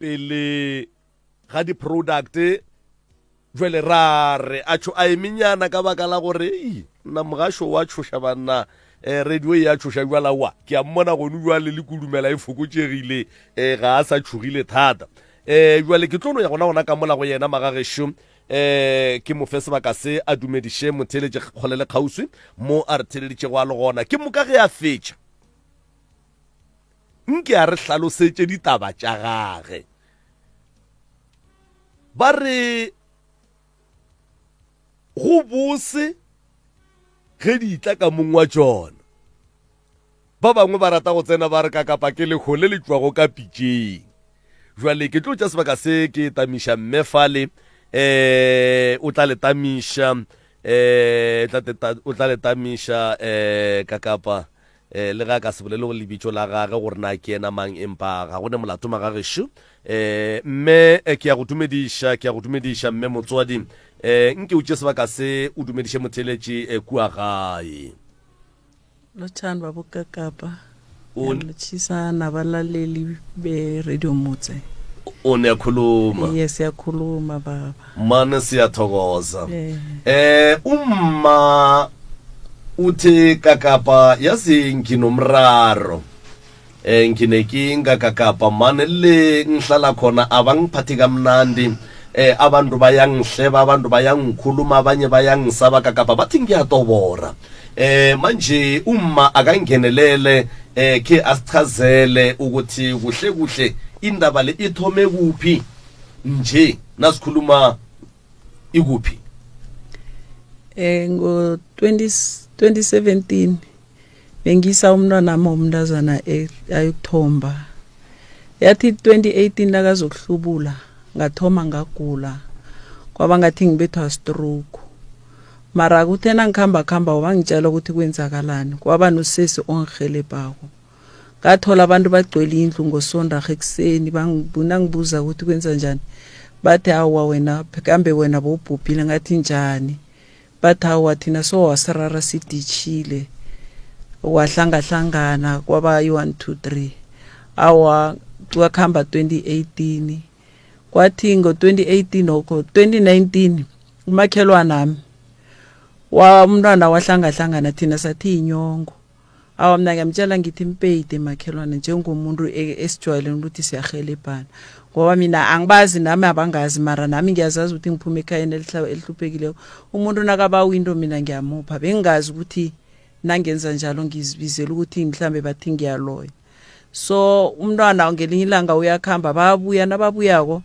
pele ga di-product jwale ra re a tšho a emenyana ka baka la gore ei nna mogašo wa tšhoša banna um radio e ya tšhoša jwala wa ke a mmona gone jwale le kudumela e fokotšegile um ga a sa tšhogile thata um jwale ke tlo no ya gona gona ka mola go yena magagešo um ke mo fe sebaka se a dumediše motheeletše kgole le kgauswi mo a re theeleditšego a le gona ke moka ge a fetša Nke a re hlalosetše ditaba tša gage. Ba re go bose ge di tla ka mong wa tšona. Ba bangwe ba rata go tsena ba re ka kapa ke leho le le tšwago ka pitšeng. Jwale ke tlo tša sebaka se ke tamiša mme fale eh o tla le tamiša eh o tla le tamiša eh ka kapa Eh, le ge a ka se bolele go lebitso la gage gore na ke yena mang, empa ga go ne molato magagešo. Eh, mme eh, ke ya go dumediša, ke ya go dumediša mme motswadi. Eh, nke o tšee sebaka se o dumediše motheeletši eh, kua gae. Lotšhani ba bokakapa. O lotšhisa nabalaleli be Radio Motse. O ne a khuluma. Yes, ya khuluma baba. Mane siyathokoza. Eh, eh umma uthi kakapa yazi nginomraro. Eh nginenkinga kakapa mane le ngihlala khona abangiphathi kamnandi. Eh abantu bayangihleba abantu bayangikhuluma abanye bayangisaba kakapa bathi ngiyatobora. Eh manje umma akangenelele eh ke asichazele ukuthi kuhle kuhle indaba le ithome kuphi nje nasikhuluma ikuphi Eh ngo 20 2017 bengisa umntwana wami womntazana e, ayokuthomba yathi 2018 nakazokuhlubula ngathoma ngagula kwaba ngathi ngibethwa stroke mara kuthe nangikhamba khamba wangitshela ukuthi kwenzakalani kwaba nosesi ongihelebhako ngathola abantu bagcwele indlu ngosondarha ekuseni nangibuza ukuthi kwenza njani bathi awa wena kambe wena bowubhubhile ngathi njani bathi awa thina so wasirara sidishile wahlangahlangana kwaba yi-one two three awa kwakuhamba 2018 kwathi ngo-2018 okho 2019 umakhelwanami wa umntwana wahlangahlangana thina sathi yinyongo Awa mina ngiyamtshela ngithi mpeyide makhelwane njengomuntu e, esijwayelene ukuthi siyahelebhana ngoba mina angibazi nami abangazi mara nami ngiyazazi ukuthi ngiphuma ekhayeni elihluphekileko umuntu nakabawa into mina ngiyamupha bengingazi ukuthi nangenza njalo ngizibizela ukuthi mhlambe bathi ngiyaloya so umntwana ngelinye ilanga uyakuhamba bayabuya nababuyako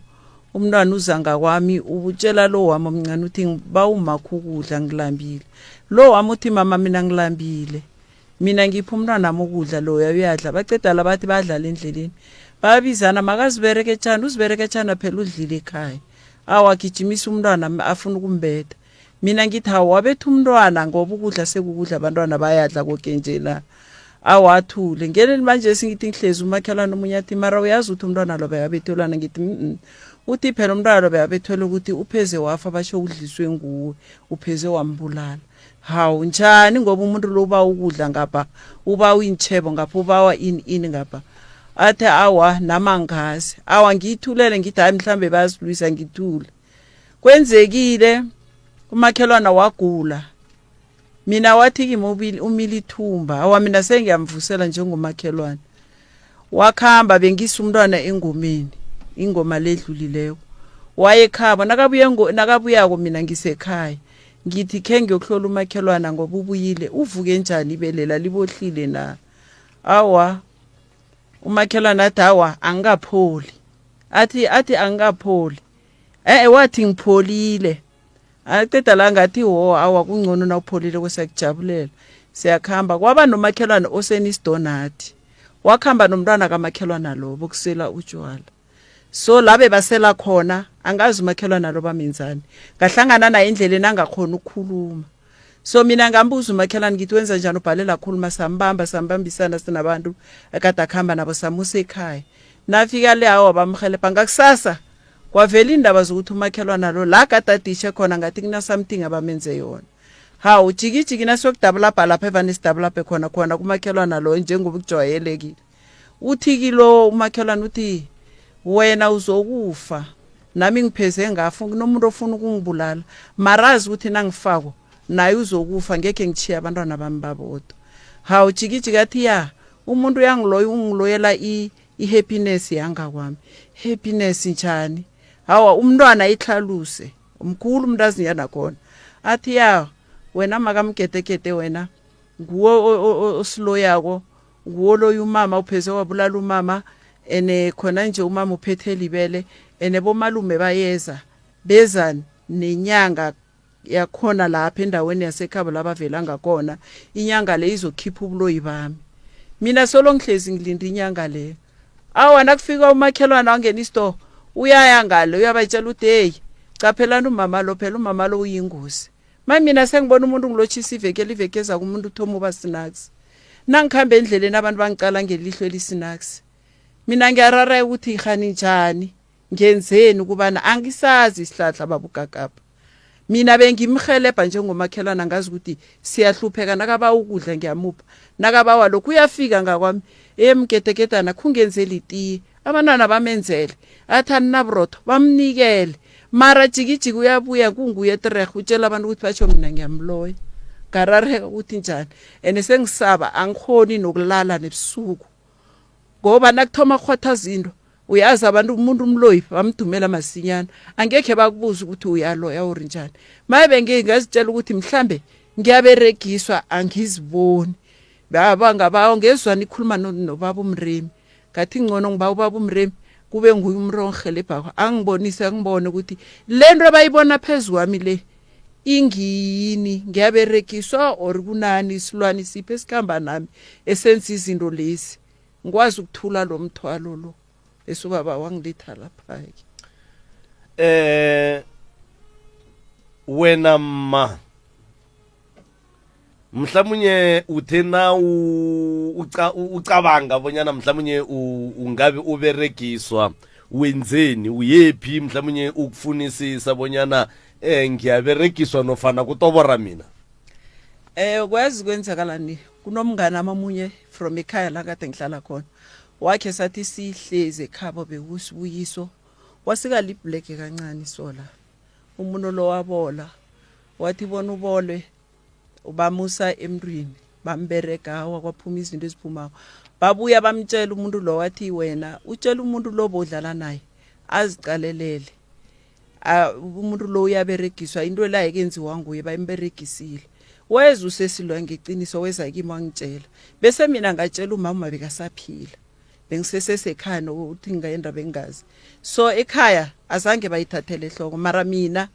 umntwana uza ngakwami ubutshela lo wami omncane uthi bawumakho ukudla ngilambile lo wami uthi mama mina ngilambile mina ngipha umntwana wami ukudla loya uyadla baceda la bathi badlala endleleni babizana makazibereketshana uzibereketshana phela udlile ekhaya awagijimisa umntwana afuna ukumbetha mina ngithi hawu wabetha umntwana ngoba ukudla sekukudla abantwana bayadla koke nje na awathule ngeneni manje singithi ngihlezi umakhelwane omunye athi mara uyazi ukuthi umntwana lo bekabethelwana ngithi mm uthi phela umntwana lo bekabethelwe ukuthi upheze wafa basho udliswe nguwe upheze wambulala hawu njani ngoba umuntu lo uba ukudla ngapha uba uyintshebo ngapha ubawa ini ini ngapha athi awa nami angazi awa ngiyithulele ngithi hayi mhlambe bayasilwisa ngithule kwenzekile umakhelwana wagula mina wathi kimi umile ithumba awa mina sengiyamvusela njengomakhelwane wakhamba bengisa umntwana engomeni ingoma ledlulileko wayekhaba nakabuye nakabuyako mina ngisekhaya ngithi khe ngiyokuhlola umakhelwana ngoba ubuyile uvuke njani ibelela libohlile na awa umakhelwana athi awa angikapholi athi athi angikapholi e-e wathi ngipholile aqeda la ngathi wo awa kungcono nawupholile kwesiyakujabulela siyakuhamba kwaba nomakhelwane osenisdonathi wakuhamba nomntwana kamakhelwana lo bokusela utshwala so la bebasela khona angazi umakhelwana lo bamenzani ngahlangana naye endleleni angakhona ukukhuluma so mina ngambuza umakhelwane ngithi wenza njani ubhalela khuluma sambamba sambambisana sinabantu akade akuhamba nabo samusa ekhaya nafika le awa bamhelebha ngakusasa Kwavela iindaba zokuthi umakhelwana lo la gade aditjhe khona ngathi kuna-something abamenze yona. Hawu jikijiki nasiyokudabulabha lapha evane sidabulabhe khona khona kumakhelwana loyo njengoba kujwayelekile. Uthi kilo umakhelwana uthi Wena uzokufa nami ngipheze ngafa kunomuntu ofuna ukungibulala mara azi ukuthi nangifako naye uzokufa ngekhe ngitjhiye abantwana bami babodwa. Hawu jikijiki athi ya umuntu uyangiloya ungiloyela i-happiness yangakwami. Happiness njani? Hawa umntwana ihlaluse mkhulu umntazinyana khona athi ya wena makamgedegede wena nguwe osiloyako nguwo loyo umama upheze wabulala umama ene khona nje umama uphethe libele ene bomalume bayeza beza nenyanga yakhona lapha endaweni yasekhabo labavela ngakhona inyanga le izokhipha ubuloyi bami mina solo ngihlezi ngilinde inyanga leyo awa nakufika umakhelwana wangena isitoro uyaya ngale uyabatshela ukuthi heyi caphelani umama lo phela umama lo uyingozi Maye mina sengibona umuntu ngilotjhisa iveke iveke ezako umuntu uthoma uba snacks. Nangikhamba endleleni abantu bangicala ngelihlo elisnacks. Mina ngiyarareka ukuthi khani njani ngenzeni ukubana angisazi isihlahla babugagapha. Mina bengimhelebha njengomakhelwana ngazi ukuthi siyahlupheka nakaba ukudla ngiyamupha. Nakabawa lokhu uyafika ngakwami emgedegedana khungenzeli itiye. Abantwana bamenzele athi aninaburotho bamnikele. Mara jikijiki uyabuya kunguye tererhe utshela abantu ukuthi batjho mina ngiyamloya. Ngarareka ukuthi njani and sengisaba angikhoni nokulala nebusuku ngoba nakuthoma kurhwatha zinto uyazi abantu umuntu umloyi bamdumela masinyana angekhe bakubuze ukuthi uyaloya or njani maye bengingazitshela ukuthi mhlambe ngiyaberegiswa angiziboni baba ngabawo ngezwa nikhuluma nobaba umremi ngathi ngcono ngiba ubaba umremi kube nguye umntu ongihelebhako angibonise angibone ukuthi le nto abayibona phezu kwami le ingiyini ngiyaberegiswa or kunani isilwane siphi esikhamba nami esenza izinto lezi ngikwazi ukuthula lo mthwalo lo bese ubaba wangiletha lapha-ke eh wena ma mhlamunye uthe na ucabanga bonyana mhlamunye ungabe uberegiswa wenzeni uyephi mhlamunye ukufunisisa bonyana eh ngiyaberegiswa nofana kutobora mina Eh kwazi kwenzakalani kunomngane amamunye from ekhaya la kade ngihlala khona wakhe sathi sihlezi ekhabo bekusibuyiso wasika liblack kancane sola umuntu lo wabola wathi bona ubole bamusa emntwini bamberega awa kwaphuma izinto eziphumako babuya bamtshela umuntu lo wathi wena utshela umuntu lo bodlala naye aziqalelele umuntu lo uyaberegiswa into la ekenziwa nguye bayimberegisile weza usesilwa ngeqiniso weza kimi wangitshela bese mina ngatshela umama bekasaphila bengisesesekhaya nokuthi ngingayenda bengazi so ekhaya azange bayithathele ehloko mara mina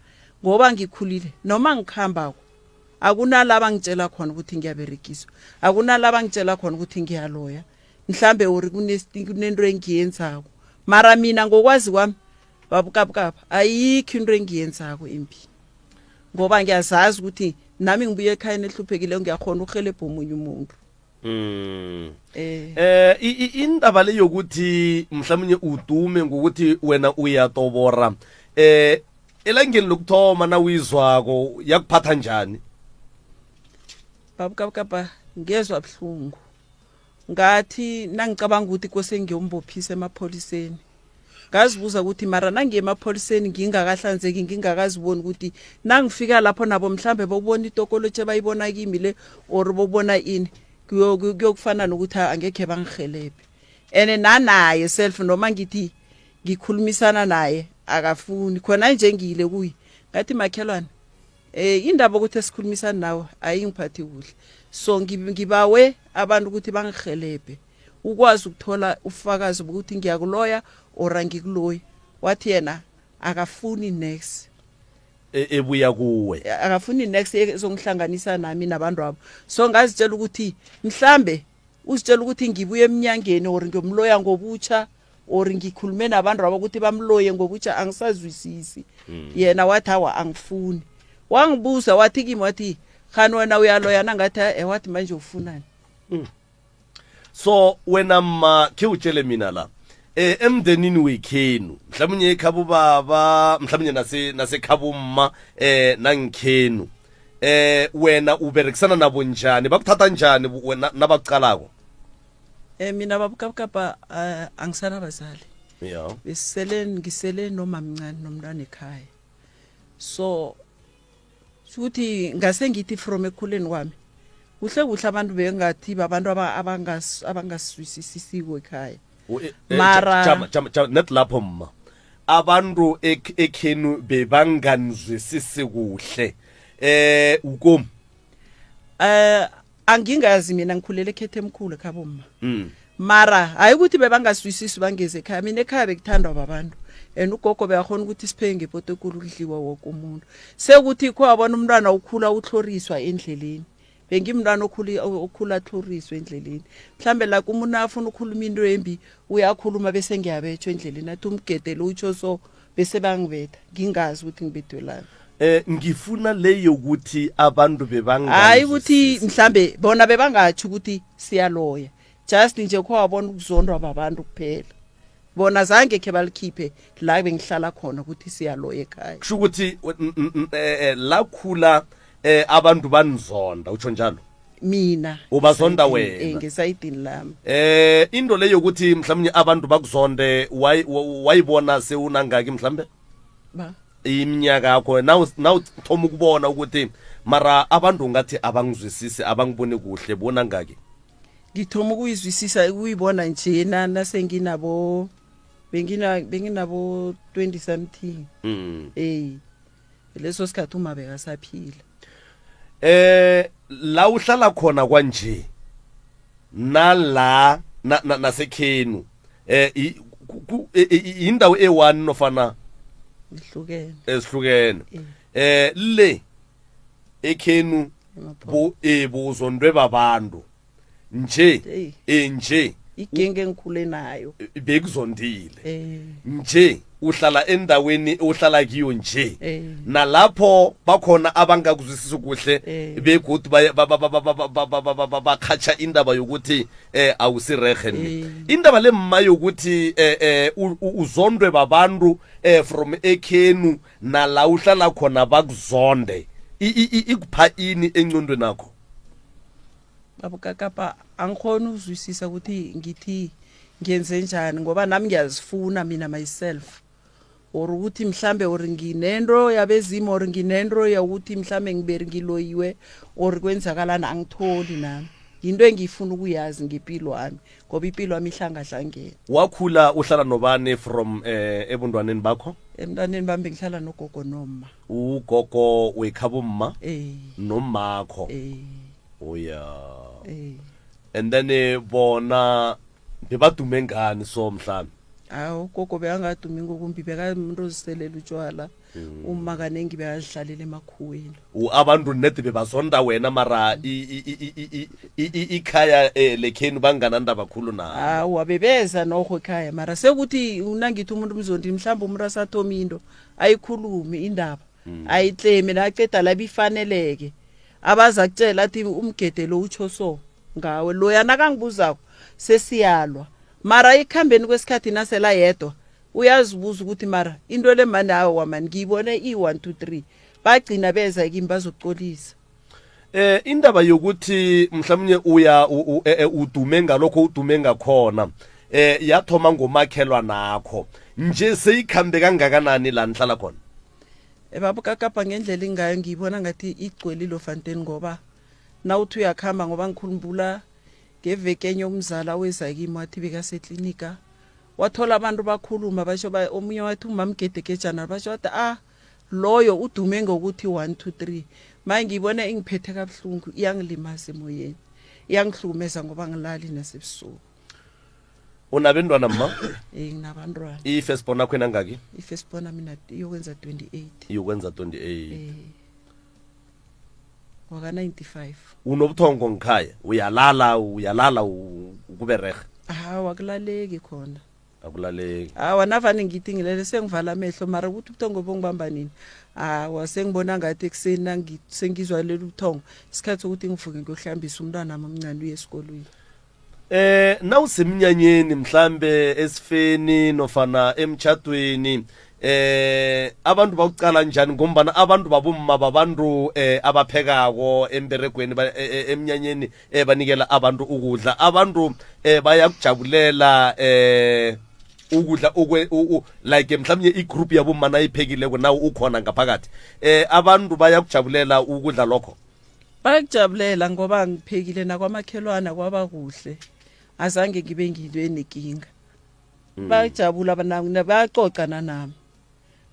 ngoba ngikhulile noma ngikhambako akunalaba ngitshela khona ukuthi ngiyaberegiswa akunalaba ngitshela khona ukuthi ngiyaloya mhlambe uri kunento engiyenzako mara mina ngokwazi kwami babukabukaba ayikho into engiyenzako imbi ngoba ngiyazazi ukuthi nami ngibuye ekhayeni ehluphekile ngiyakhona ukuhelebha omunye umuntu Mm. Eh eh indaba le yokuthi mhlawumnye udume ngokuthi wena uyatobora eh elangeni lokuthoma nawuyizwako yakuphatha njani Babukabukaba ngezwa buhlungu ngathi nangicabanga ukuthi kose ngiyombophisa emapholiseni ngazibuza ukuthi mara nangiye emapholiseni ngingakahlanzeki ngingakaziboni ukuthi nangifika lapho nabo mhlambe bokubona itokolotshe bayibona kimi le or bokubona ini kuyokufana nokuthi angekhe bangihelebhe and nanaye self noma ngithi ngikhulumisana naye akafuni khona nje ngiyile kuye ngathi makhelwane eh indaba ukuthi esikhulumisana nawe ayingiphathi kuhle so ngibawe abantu ukuthi bangihelebhe ukwazi ukuthola ufakazi bokuthi ngiyakuloya or angikuloyi wathi yena akafuni next e, ebuya kuwe akafuni next ezongihlanganisa nami nabantu abo so ngazitshela ukuthi mhlambe uzitshela ukuthi ngibuye emnyangeni or ngiyomloya ngobutsha or ngikhulume nabantu abo ukuthi bamloye ngobutsha angisazwisisi mm. yena wathi awa angifuni wangibuza wathi kimi wathi khani wena uyaloya nangathi e wathi manje ufunani mm. so wena ma khe utshele mina la eh emndenini wekhenu mhlawumnye ekhabo baba mhlawumnye nase nasekhabo mma eh nangikhenu eh wena uberekisana nabo njani bakuthatha njani wena nabakuqalako eh mina babukabukapa uh, angisanabazali. Yeah. Besele ngisele nomamncane nomntwana ekhaya. So shukuthi ngase ngithi from ekukhuleni kwami kuhle kuhle abantu bengathi babantu abangasizwisisiko ekhaya. U- e- e, Mara- jama jama jama net lapho mma abantu ekhenu bebanganizwisisi kuhle eh ukomu Eh angingazi mina ngikhulele ekhethe emkhulu ekhabo mma. Mm. Mara hayi ukuthi bebangasizwisisi bangeze ekhaya mina ekhaya bekuthandwa babantu and ugogo bekakhona ukuthi sipheke ngepoto ekulu kudliwa woke umuntu sekuthi kho wabona umntwana ukhula utlhoriswa endleleni bengimntwana okhula okhula atlhoriswe endleleni mhlambe like umuntu afuna ukukhuluma into embi uyakhuluma bese ngiyabetshwa endleleni athi umgedele utsho so bese bangibetha ngingazi ukuthi ngibethwelani Eh ngifuna le yokuthi abantu bebanga hayi ukuthi mhlambe bona bebangatsho ukuthi siyaloya just nje kho wabona ukuzondwa babantu kuphela bona zange khe balikhiphe la bengihlala khona ukuthi siyaloya ekhaya kusho ukuthi eh, eh, lakhula eh abantu banizonda utsho njalo mina Ubazonda ngesayidini- wena. eh, ngesayidini lami eh into le yokuthi mhlawumnye abantu bakuzonde wayibona sewunangaki mhlambe ba iminyaka yakho nawuthoma ukubona ukuthi mara abantu ngathi abangizwisisi abangiboni kuhle bona ngaki ngithoma ukuyizwisisa ukuyibona nje nasenginabo bengina benginabo 20 something mm. eh leso sikhathi uma bekasaphila eh la uhlala khona kwanje nala na, na, nasekhenu eh i- ku- ku- e- e- indawo e1 nofana ihlukene ezihlukene Eh. eh le ekhenu Emapho- bu eh buzondwe babantu nje Hey. eh nje igenge engikhule nayo bekuzondile eh nje uhlala endaweni ohlala kiyo nje Eh. nalapho bakhona abangakuzwisisi kuhle Eh. begodu bakhatsha indaba yokuthi eh awusirehe ni Eh. indaba lemma yokuthi eh eh uzondwe babantu eh from ekhenu nala uhlala khona bakuzonde ikupha ini encondweni nakho Babukakapa angikhona ukuzwisisa ukuthi ngithi ngenze njani ngoba nami ngiyazifuna mina myself or ukuthi mhlambe or nginento yabezimo or nginento yokuthi mhlambe ngiberi ngiloyiwe or kwenzakalani angitholi nami yinto engifuna ukuyazi ngempilo wami ngoba impilo wami ihlangahlangene wakhula uhlala nobani from eh ebuntwaneni bakho emntwaneni bami bengihlala nogogo nomma ugogo wekhabomma eh nomakho eh oya eh and then eh, bona bebadume ngani so mhlawumbe hawu ugogo bekangadumi ngokumbi bekamuntu oziselela utshwala Mm. uma kaningi bekazihlalela emakhuweni abantu nedi bebazonda wena mara ikhaya eh, lekhenu banganandaba khulu na hawa bebeza noho ekhaya mara sekuthi unangithi umuntu umzondi mhlawumbe umuntu asathoma into ayikhulumi indaba Mm. ayitlemi naceda la bifaneleke abaza kutshela athi umgede lo utsho so ngawe loya nakangibuzako sesiyalwa mara ekuhambeni kwesikhathi nasela yedwa uyazibuza ukuthi mara into le mani awa mani ngiyibone i-one two three bagcina beza kimi bazokucolisa Eh indaba yokuthi mhlawumnye uya e, e, udume ngalokho udume ngakhona eh yathoma ngomakhelwa nakho nje seyikhambe kangakanani la nihlala khona ebaba kakapa ngendlela ingayo ngiyibona ngathi igcwele ilofanteni ngoba nawuthi uyakuhamba ngoba ngikhumbula ngeveke enye umzala weza kimi wathi bekaseklinika wathola abantu bakhuluma basho omunye wathi umamgedegejana basho wathi ah loyo udume ngokuthi 1 2 3 manje ngiyibona ingiphethe kabuhlungu iyangilimaza emoyeni iyangihlukumeza ngoba ngilali nasebusuku unabentwana mma eh nginabantwana i-first born yakho inangaki i-first born mina iyokwenza 28 iyokwenza 28 eh waka 95 unobuthongo ngikhaya uyalala uyalala kube rehe hawu akulaleki khona akulaleki awa navane ngithi ngilele sengivala amehlo mara ukuthi ubuthongo bongibamba nini awa sengibona ngathi ekuseni sengizwa leli ubuthongo isikhathi sokuthi ngivuke ngiyohlambisa umntwana wami omncane uye esikolweni Eh nawusemnyanyeni mhlambe esifeni nofana emtjhadweni eh abantu bakucala njani ngombana abantu babomma babantu eh abaphekako emberegweni e, e, emnyanyeni eh banikela abantu ukudla abantu eh bayakujabulela eh O kudla o kwe o o like mhlawumnye i-group yabomma nayiphekileko nawe ukhona ngaphakathi eh abantu bayakujabulela ukudla lokho? Bayakujabulela ngoba ngiphekile nakwamakhelwana kwaba kuhle azange ngibe ngiyinto enekinga. Bayajabula bayacoca nanami.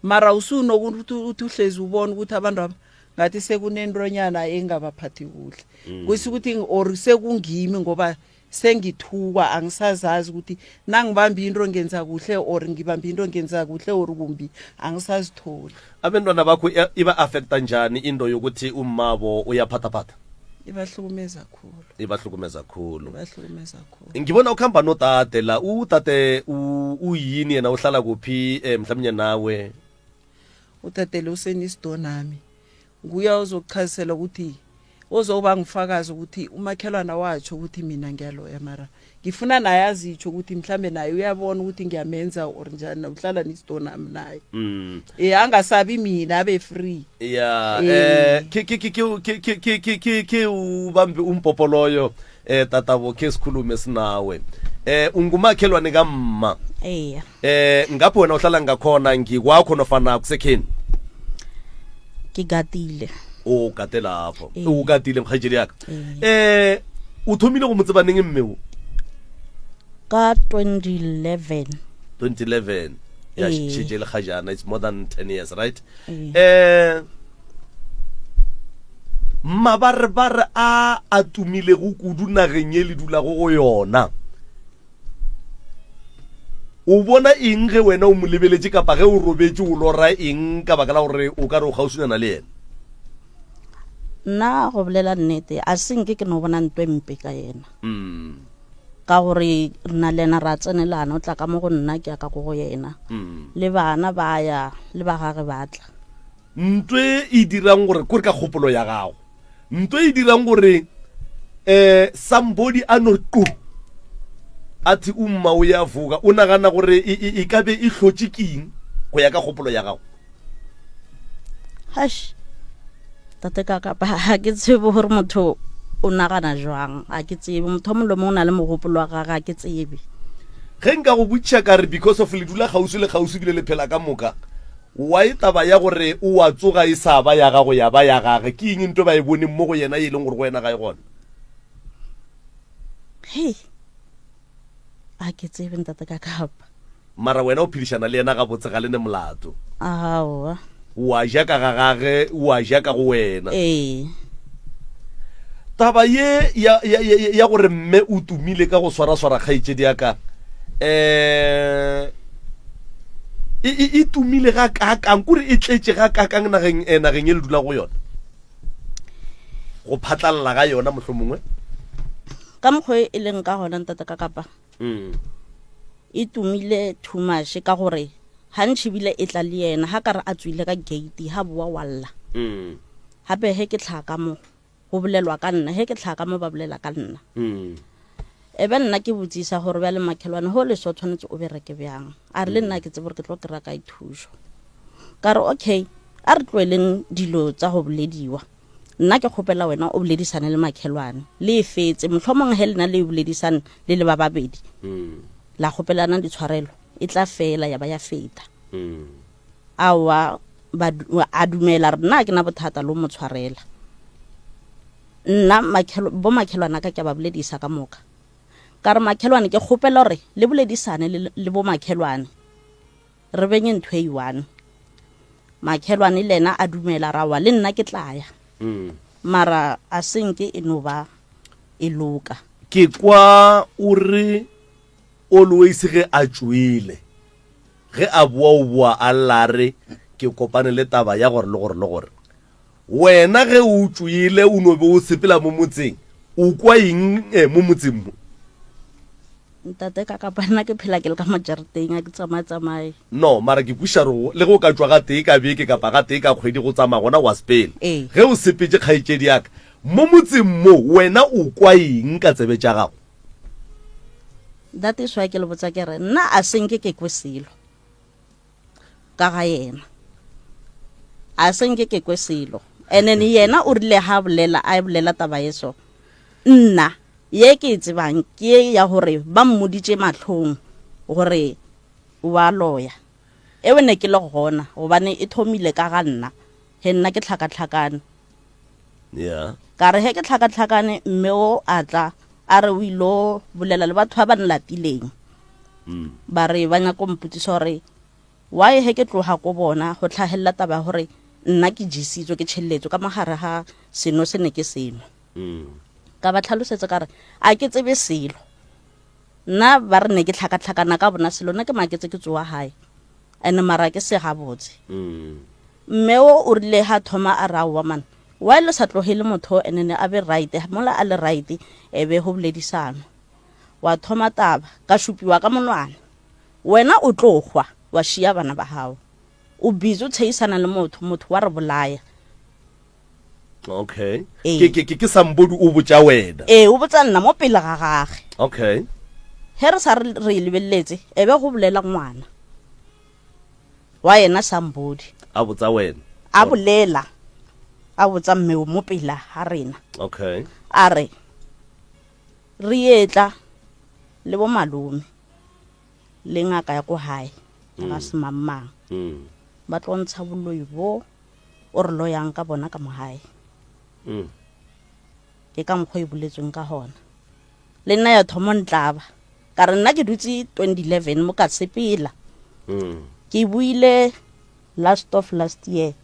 Mara usunokuthi uthi uhlezi ubona ukuthi abantu aba ngathi sekunentonyana engabaphathi kuhle. Kusho ukuthi or sekungimi ngoba sengithukwa angisazazi ukuthi nangibamba into ngenza kuhle or ngibamba into ngenza kuhle or kumbi angisazitholi. Abentwana bakho iba-affecta njani into yokuthi ummabo uyaphathaphatha? Ibahlukumeza khulu. Ibahlukumeza khulu. Ibahlukumeza khulu. Ngibona ukhamba nodade la, udade uyini yena uhlala kuphi eh, mhlawumnye nawe? Udade lo usenisdo nami. Nguye ozokuchazisela ukuthi ozoba ngufakazi ukuthi umakhelwana watsho ukuthi mina ngiyaloya mara ngifuna naye azitsho ukuthi mhlambe naye uyabona ukuthi ngiyamenza or njani uhlala nami naye mm. e angasabi mina abe free ya eh ke ke ke ke ke ke ke ke ke ubambe umbhobho loyo eh tatabo ke sikhulume sinawe eh ungumakhelwane kamma eya eh ngapho wena uhlala ngakhona ngikwakho nofana kusekheni Ke gatile. O gate lapho. Ee. O gatile mkgaitšedi yaka. Ee. Eh o thomile go mo tseba neng mme o? Ka 2011. 2011. Ya Ee. šetše le kgajana it's more than 10 years right? Ee. Eh mabarebare a a tumilego kudu nageng ye le dulago go yona O bona eng ge wena o mo lebeletše kapa ge o robetše o lora eng ka baka la gore o ka re o kgauswinyana le yena? Nna go bolela nnete a se nke ke no bona nto e mpe ka yena. Mm. Ka gore nna le yena ra tsenelana, o tla ka mo go nna ke ya ka ko go yena. Mm. Le bana ba ya le ba gage ba tla. Nto e e dirang gore, kore ka kgopolo ya gago, nto e dirang gore um somebody a no qu a thi umma o ya vuka, o nagana gore e, e, e ka be e hlotše keng go ya ka kgopolo ya gago? Hash, tate ka kapa ga ke tsebe gore motho o nagana jwang, ga ke tsebe. Motho o mongwe le mongwe o na le mogopolo wa gage, ga ke tsebe. Ge nka go botšiša ka re because of le dula kgauswi le kgauswi bile le phela ka moka, Why taba ya gore o a tsoga e sa ba ya gago ya ba ya gage? Ke eng nto ba e boneng mo go yena ye e leng gore go wena ga e gona? Hei, a ke tsebe ntate ka kapa. Mara wena o phedišana le yena gabotse ga le ne molato. Aowa. O a ja ka ga gage, o a ja ka go wena. Ee. Taba ye ya, ya, ya, ya gore mme o tumile ka go swaraswara kgaetšedi ya ka, eh, e, e, e tumile ga kaakang, kore e tletše ga kaakang nageng, eh, nageng e le dula go yona? Go phatlalla ga yona mohlomongwe? Ka mokgwa e leng ka gona ntate ka kapa, mm. e tumile too much ka gore gantši bile e tla le yena ga ka re a tswile ka gate ga boa wa lla. Mm. Gape ge ke tlhaga ka mo go bolelwa ka nna, ge ke tlhaga ka mo ba bolela ka nna. Mm. E be nna ke botsisa gore bjale makhelwane go leso tshwanetse o bereke bjang? A re le nna ke tsebe gore ke tlo kry-a kae thušo. Ka re okay, a re tloeleng dilo tsa go bolediwa. Nna ke kgopela wena o boledisane le makhelwane le e fetse. Mohlomong ge lena le e boledisane le le ba babedi, mm. la kgopelana ditshwarelo, e tla fela ya ba ya feta. Mm. Aowa, ba, a dumela re nna ke na bothata lo mo tshwarela. Nna makhelo, bo makhelwana ka ke a ba boledisa ka moka. Ka re makhelwane ke kgopela gore le boledisane le, le bo makhelwane. Re benye ntho e one. Makhelwane le ena a dumela ra wa le nna ke tla ya. Mm. Mara a senke e no ba e loka. Ke kwa o re always ge a tšwele Ge a boa o boa a lla a re, Ke kopane le taba ya gore le gore le gore. Wena ge o tšwele o no be o sepela mo motseng, o kwa eng eh, mo motseng mo? Ntate ka kapa nna ke phela ke le ka mo jarateng a ke tsamaye tsamaye. No, mara ke kwešiša gore le ge o ka tšwa gatee ka beke kapa gatee ka kgwedi go tsamaya gona wa sepela. Ee. Ge o sepetše kgaetšedi ya ka, mo motseng mo wena o kwa eng ka tsebe tša gago? That is why ke le botsa ke re nna a senke ke kwe selo ka ga yena a senke ke kwe selo and then yena o rile ha bolela a bolela taba ye so nna ye ke e tsebang ke ye ya gore ba mmoditše mahlong gore. Wa loya. Ewe ne ke le gona gobane e thomile ka ga nna he nna ke tlhakatlhakane. Yeah. Ka re he ke tlhakatlhakane mme o a tla a re o ilo bolela le batho ba ba nlatileng. Mm. Ba re ba nyaka go mpotsisa gore why he ke tloga ko bona go tlhagelela taba ya gore nna ke jesitswe ke tšheletswe ka mogare ga seno se ne ke seno. Mm. Ka ba tlhalosetsa ka re a ke tsebe selo. Nna ba re ne ke tlhakatlhakana ka bona selo nna ke maketse ke tsoa gae and mara ke se gabotse. Mme o o rile ha thoma a re aowa man why le sa tlogele motho o and ne a be right mola a le right e be go boledisanwa. Wa thoma taba ka šupiwa ka monwana wena o tlo hwa wa šia bana ba gago o busy o tsheisana le motho motho wa re bolaya. Okay. Ee. Ke ke ke ke somebody o botša wena. Ee, o botsa nna mo pele ga gage. Okay. Ge re sa re re e lebeletse, e be go bolela ngwana wa yena somebody. A botsa wena. A bolela, a botsa mme o mo pele ga rena. Okay. A re, re etla le bo malome le ngaka ya ko gae, ga semangmang. Ba tlo ntsha boloi bo. o re loyang ka bona ka mo gae. Mm. Ke ka mokgwa e boletsweng ka gona. Le nna ya thomo ntlaba. Ka re nna ke dutse 2011 mo ka sepela. Mm. Ke buile last of last year.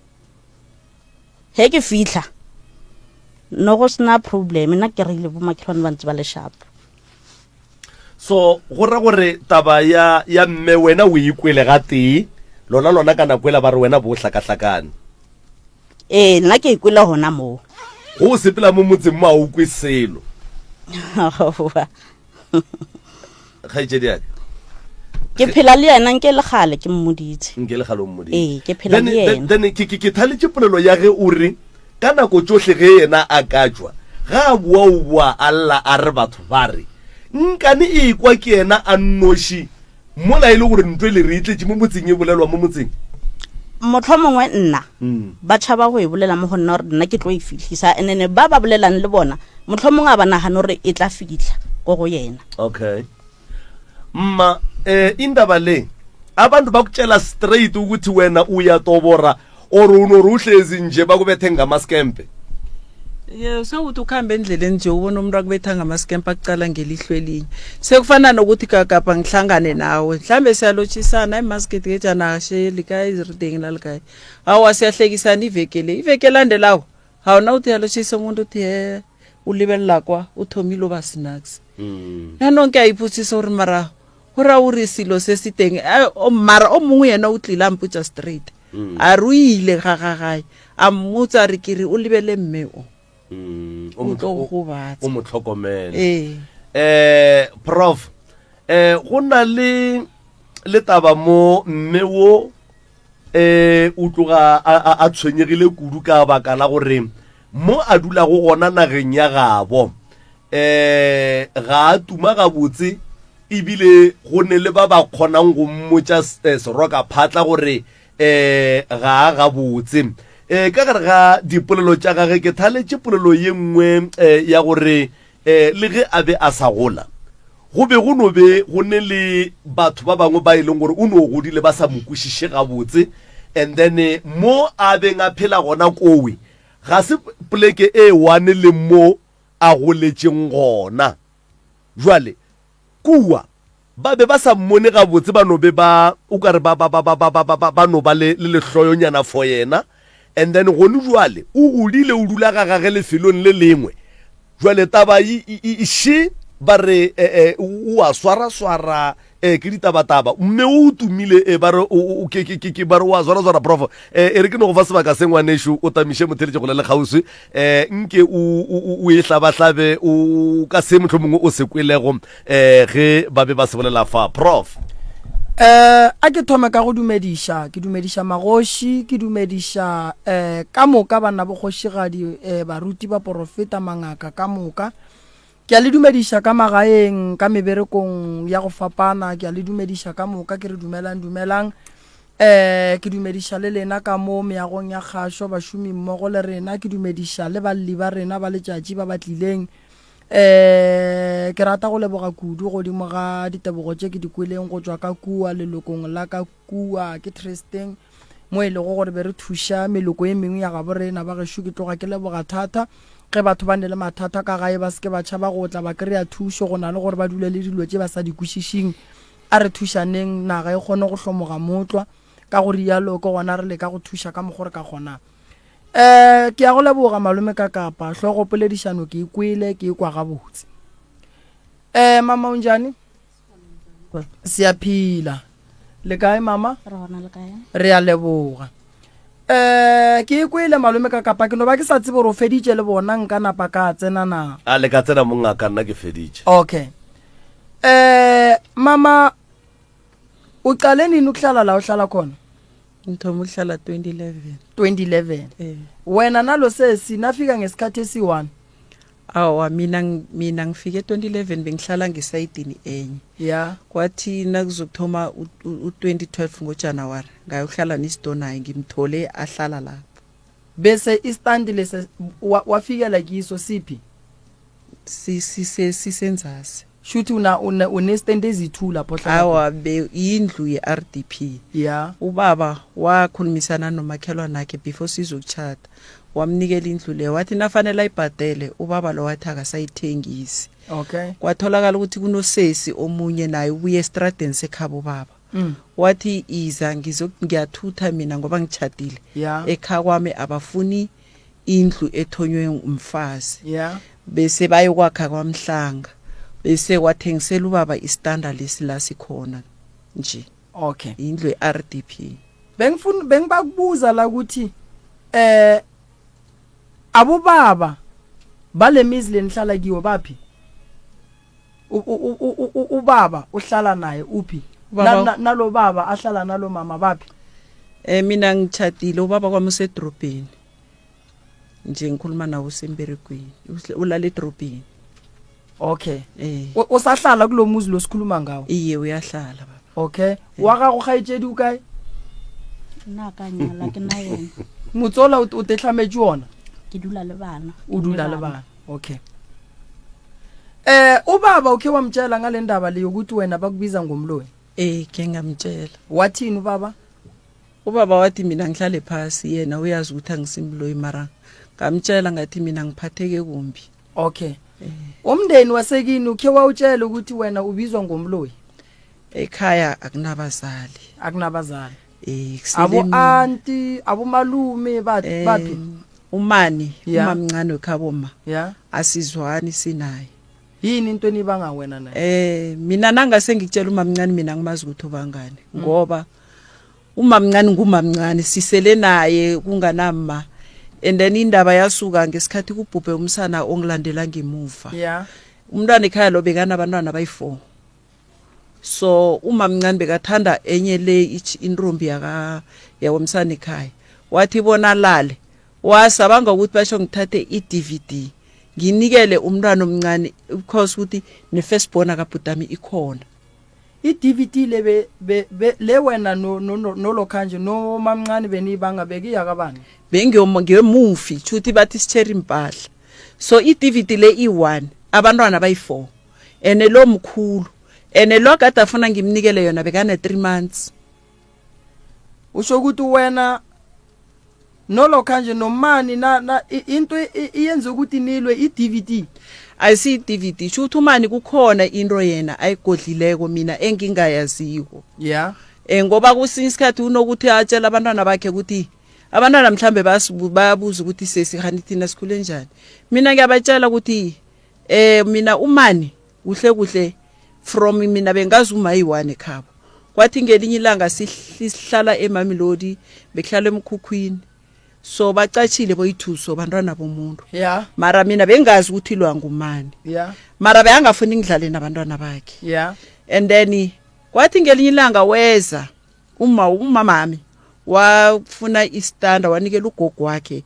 He ke fitlha no go sena problem nna ke reile bo makhelwane ba ntse ba le sharp. So go ra gore taba ya ya mme wena o ikwele ga tee lona lona ka nako ela ba re wena bo hlakahlakane. Ee, nna ke ikwele gona moo. Go o sepela mo motseng mo a o kwe selo. Kgaetšedi ya ka. Ke phela le yena nke le gale ke mmoditse. Nke le gale o mmoditse. Ee, ke phela le yena. Then ke ke ke thaletše polelo ya ge o re Ka nako tšohle ge yena a ka tšwa, ge a boa o boa a lla a re batho ba re, Nkane e ekwa ke yena a nnoši mola e le gore ntwa ele re e tletše mo motseng e bolelwa mo motseng? Mohlomongwe nna ba tšhaba go e bolela mo go nna gore nna ke tlo e fihlisa, and then ba ba bolelang le bona mohlomongwe a ba nagane gore e tla fihla ko go yena. Okay. Mma, eh, indaba le abantu bakutshela straight ukuthi wena uyatobora or unore uhlezi nje bakubethe ngamaskempe ye sewuthi ukuhamba endleleni nje ubona umuntu akubetha ngamaskempe akucala ngelihlo elinye sekufana nokuthi kakapa ngihlangane nawe mhlambe siyalotshisana hayi masigedikejana asheli kae irideng lalikae awa siyahlekisana iveke le iveke elandelako ga ona uthi yalotshisa umuntu uthi he o lebelela kwa o thomile o ba snacks mm. yaanong ke a ipotsisa gore mara go ra o re selo se se teng eh, mara o mongwe yena o tlile a mpotsa straight mm. a re o ile ga ga gae a mmotsa a re ke re o lebele mme o mm. o tlo go gobatsa o mo tlhokomele ee eh prof eh go na le le taba mo mme wo eh o tloga a tshwenyegile kudu ka baka la gore mo a dulago gona nageng ya gabo eh ga a tuma gabotse ebile go ne le ba ba kgonang go mmotša eh, seroka phatla gore eh ga a gabotse eh ka gare ga dipolelo tša gage ke thaletše polelo ye nngwe eh, ya gore eh le ge a be a sa gola go be go no be go ne le batho ba bangwe ba e leng gore o no godile ba sa mo kwešiše gabotse and then eh, mo a beng a phela gona kowe ga se poleke e one le mo a goletšeng gona. Bjale, kua, ba be ba sa mmone gabotse, ba no be ba, o ka re ba, ba, ba, ba, ba, ba, ba, ba, ba no ba le, le lehloyonyana for yena. And then gone bjale, o godile, o dula ga gage lefelong le lengwe. Bjale taba e, e, e, še, ba re, eh, eh, o a swaraswara, Ee, ke ditabataba. Mme o tumile, ee, ba re o, o, ke, ke, ke, ke, ba re o a swaraswara, prof. Ee, e re ke no go fa sebaka se, ngwanešu, o tamiše motheletše go le le kgauswi. Ee, nke o, o, o, o e hlabahlabe, o, ka se mohlomongwe o se kwelego, ee, ge ba be ba se bolela fa, prof. Eh, a ke thome ka go dumediša, ke dumediša magoši, ke dumediša eh, ka moka banna bokgošigadi, eh, baruti, baporofeta, mangaka ka moka. Ke a le dumediša ka magaeng, ka meberekong ya go fapana, ke a le dumediša ka moka, ke re dumelang, dumelang. Um ke dumediša le lena ka mo meagong ya kgašo, bašomi mmogo le rena, ke dumediša le balli ba rena ba letšatši ba ba tlileng. Eh ke rata go leboga kudu godimo ga ditebogo tše ke di kweleng go tšwa ka kua lelokong la ka kua ke Tristeng mo e lego gore be re thuša meloko e mengwe ya gabo rena ba gešo. Ke tloga ke leboga thata ge batho ba ne le mathata ka gae ba se ke ba tšhaba go tla ba kry-a thušo go na le gore ba dule le dilo tše ba sa di kwešišing. A re thušaneng naga e kgone go hlomoga mootlwa. Ka go rialo ke gona re leka go thuša ka mokgo re ka kgonang. Eh, ke a go leboga malome ka kapa hlogo poledišano ke e kwele ke e kwa gabotse. Eh, mama o njani? Siyaphila. Le kae mama? Re gona le kae? Re a leboga. Eh, ke e kwele malome ka kapa ke no ba ke sa tsebe gore o feditše le bona nka napa ka tsena na. A le ka tsena mongaka nna ke feditše. Okay. Eh, mama uqale nini ukuhlala la uhlala khona? Ngithoma ukuhlala 2011. 2011. Eh. Wena nalo sesi nafika ngesikhathi esi-1. Awa mina mina ngifike 2011 bengihlala ngesayidini enye. Yeah. Kwathi nakuzokuthoma u-2012 ngoJanuary ngayohlala nesidonaye ngimthole ahlala lapho. Bese istandi lesi wafikela kiso siphi? Sisenzasi. Shuthi una una unestand ezithu lapho ohlala Awa be indlu ye-RDP. Yeah. Ubaba wakhulumisana nomakhelwane wakhe before sizokuchata. Wamnikela indlu leyo wathi nafanele ayibhadele ubaba lo wathi akasayithengisi. Okay. Kwatholakala ukuthi kunosesi omunye naye ubuye estradeni sekhabo baba. Mm. Wathi iza ngizo ngiyathutha mina ngoba ngitjhadile. Yeah. Ekhaya kwami abafuni indlu ethonywe umfazi. Yeah. Bese bayokwakha kwamhlanga. Bese wathengisela ubaba istanda lesi la sikhona nje. Okay. Indlu ye-RDP. Bengifuna bengibakubuza la ukuthi eh abobaba balemizi lenihlala kiwo baphi? Ubaba uhlala naye uphi? Nalo baba ahlala nalo mama baphi? Eh mina ngitjhadile ubaba kwami usedrobheni. Nje ngikhuluma nawe usemberegweni. Ulala edrobheni. Okay. Eh. Usahlala kulomuzi lo sikhuluma ngawo? Iye uyahlala baba. Okay. Wa gago kgaetšedi o kae? Nna ka nyala ke na yena. Motsola o tehlametše ona? Ke dula le bana. O dula le bana. Okay. Eh ubaba ukhe wamtshela ngale ndaba le yokuthi wena bakubiza ngomloyi? Eh ke ngamtshela. Wathini ubaba? Ubaba wathi mina ngihlale phasi yena uyazi ukuthi angisimloyi mara ngamtshela ngathi mina ngiphatheke kumbi. Okay. Eh. Umndeni wasekini ukhe wawutshela ukuthi wena ubizwa ngomloyi? Ekhaya akunabazali. Akunabazali. Eh abo anti, abo malume bathi eh, baphi? Umani yeah. umamncane wekhabo ma. Yeah. Asizwani sinaye. Yini into enibanga wena naye? Eh mina nangase ngikutshela umamncane mina ngimazi ukuthi ubangani mm. ngoba umamncane ngumamncane sisele naye kunganamma and then indaba yasuka ngesikhathi kubhubhe umsana ongilandela ngemuva yeah umntwana ekhaya lo bekanabantwana abayi-4 so umamncane bekathanda enye le intombi yaka yakwamsana ekhaya wathi bona lale wasabanga ukuthi basho ngithathe i-DVD nginikele umntwana omncane because ukuthi ne-first born akabhutami ikhona i-DVD le be, be, be le wena no no no nolokhanje no mamncane beniyibanga bekiyakabani bengiyomufi shuthi bathi sitshera impahla so i-DVD le i-one abantwana bayi-four ene lo mkhulu ene lo kade afuna ngimnikele yona bekane-three months usho ukuthi wena nolokhanje nomani na, na into iyenza ukuthi nilwe i-DVD ayisiyi-DVD sho ukuthi umani kukhona into yena ayigodlileko mina engingayaziko yeah eh ngoba kusinye isikhathi unokuthi atshela abantwana bakhe ukuthi abantwana mhlambe bayabuza ukuthi sesi khani thina sikhule njani mina ngiyabatshela ukuthi eh mina umani kuhle kuhle from mina bengazi uma yi-one ekhabo kwathi ngelinye ilanga sihlala emamelodi bekuhlala emkhukhwini so bacatshile boyithuso bantwana bomuntu yeah mara mina bengazi ukuthi lwa ngumani yeah mara beyangafuni ngidlale nabantwana bakhe yeah and then kwathi ngelinye ilanga weza uma umamami wafuna istanda wanikela ugogo wakhe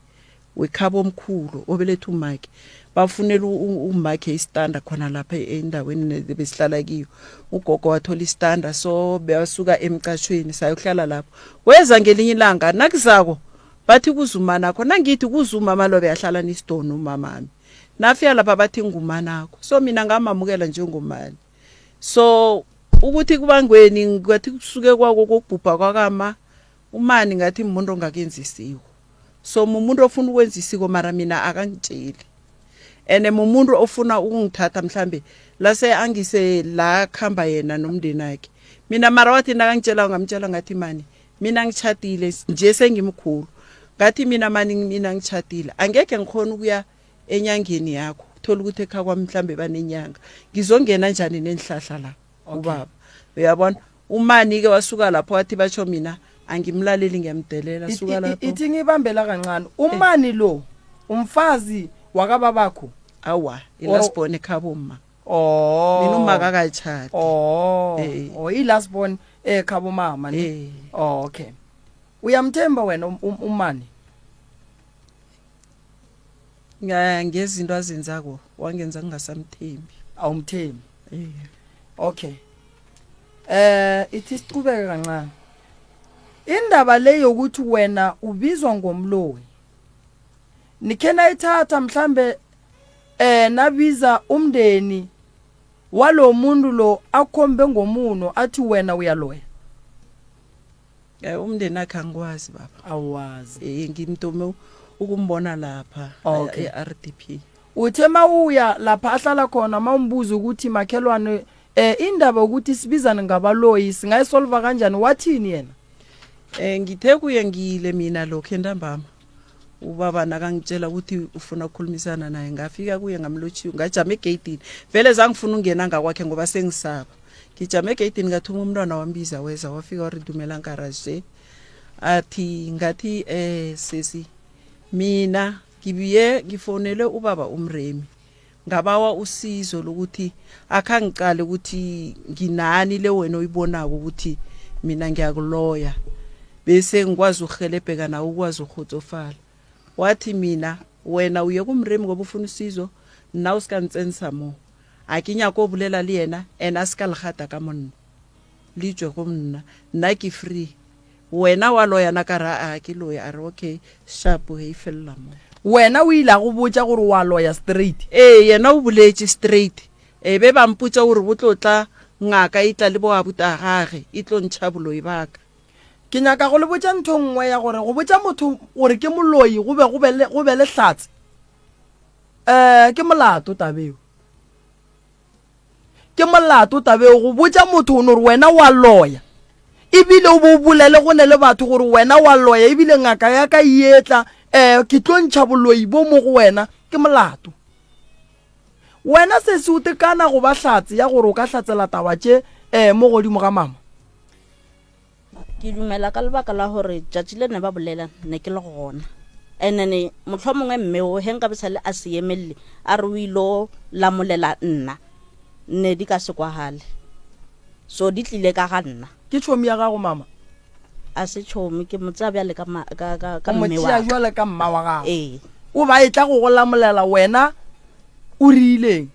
wekhabo omkhulu obeletha umakhe bafunela umakhe istanda khona lapha endaweni besihlala kiyo ugogo wathola istanda so beyasuka emcashweni sayohlala lapho weza ngelinye ilanga nakuzako bathi kuzuma nakho nangithi kuzuma malo beyahlala nisidono umamami. Nafika lapha bathi ngumanakho. So mina ngamamukela njengomani. So ukuthi kubangweni ngathi kusuke kwako kokubhubha kwakama umani ngathi umuntu ongakenzi isiko. So mumuntu ofuna ukwenza isiko mara mina akangitsheli. Ene mumuntu ofuna ukungithatha mhlambe lase angise la khamba yena nomndeni wakhe. Mina mara wathi nakangitshela ngamtshela ngathi mani mina ngitjhadile nje sengimkhulu. Ngathi mina mani mina ngitjhadile angeke ngikhona ukuya enyangeni yakho thola ukuthi ekhaya kwami mhlambe banenyanga ngizongena njani nenhlahla la ubaba uyabona umani ke wasuka lapho wathi batsho mina angimlaleli ngiyamdelela suka lapho ithi ngibambela kancane umani lo umfazi wakababakho awa i-last born ekhabo mma oh mina umma akakatshadi oh Eh. oh i-last born ekhabo mama ne Eh. oh okay uyamthemba wena um- um- umani Nga- ngezinto azenzako wangenza ngingasamthembi awumthembi Eh. okay eh ithi siqhubeke kancane indaba le yokuthi wena ubizwa ngomloyi nikhe nayithatha mhlambe eh nabiza umndeni walomuntu lo akhombe ngomuno athi wena uyaloya Eh, umndeni akhe angikwazi baba awazi eh ngimtume ukumbona lapha Okay. e-RDP uthe mawuya lapha ahlala khona mawumbuza ukuthi makhelwane eh indaba ukuthi sibizane ngabaloyi singayisolva kanjani wathini yena Eh ngithe kuye ngiyile mina lokho entambama ubaba nakangitshela ukuthi ufuna ukukhulumisana naye ngafika kuye ngamlotshiwe ngajama egeyidini vele zangifuna ungena ngakwakhe ngoba sengisaba ngijame egeyidini ngathuma umntwana wambiza weza wafika wari dumela nkaraje athi ngathi eh sesi mina ngibuye ngifonele ubaba umremi ngabawa usizo lokuthi akhangiqale ukuthi nginani le wena oyibonako ukuthi mina ngiyakuloya bese ngikwazi ukuhelebheka nawe ukwazi ukukgotsofala wathi mina wena uye kumremi ngoba ufuna usizo nna o se ka ntsentsha mo a ke nyako bolela le yena and a se ka legata ka monna le tšwe go nna nna ke free wena wa loyana ka re a ke loye a re okay sharp he e felela mo wena o ile a go botša gore wa loya straight ee yena o boletše straight e be ba mpotša gore go tlo tla ngaka e tla le bo abuta gage e tlo ntšha boloi baka Ke nyaka go le botša ntho nngwe ya gore go botša motho gore ke moloi go be go be le go be le hlatse um ke molato tabeo ke molato tabeo go botša motho o no gore wena wa loya ebile o bo o bolele go ne le batho gore wena wa loya ebile ngaka ya ka e etla um ke tlo ntšha boloi bo mo go wena ke molato wena sesi o tekana go ba hlatse ya gore o ka hlatsela taba tše um mo godimo ga mama Ke dumela ka lebaka la gore tšatši le ne ba bolela ne ke le gona. And then mohlomongwe mme o he nkabe sale a se emelele a re o ilo lamolela nna ne di ka se kwagale. So di tlile ka ga nna. Ke tšhomi ya gago mama? A se tšhomi, ke mo tsea bjale ka ma, ka, ka, ka O mo mme wa tšea ka. bjale ka mma wa gago. Ee. O ba e tla go go lamolela wena o rileng?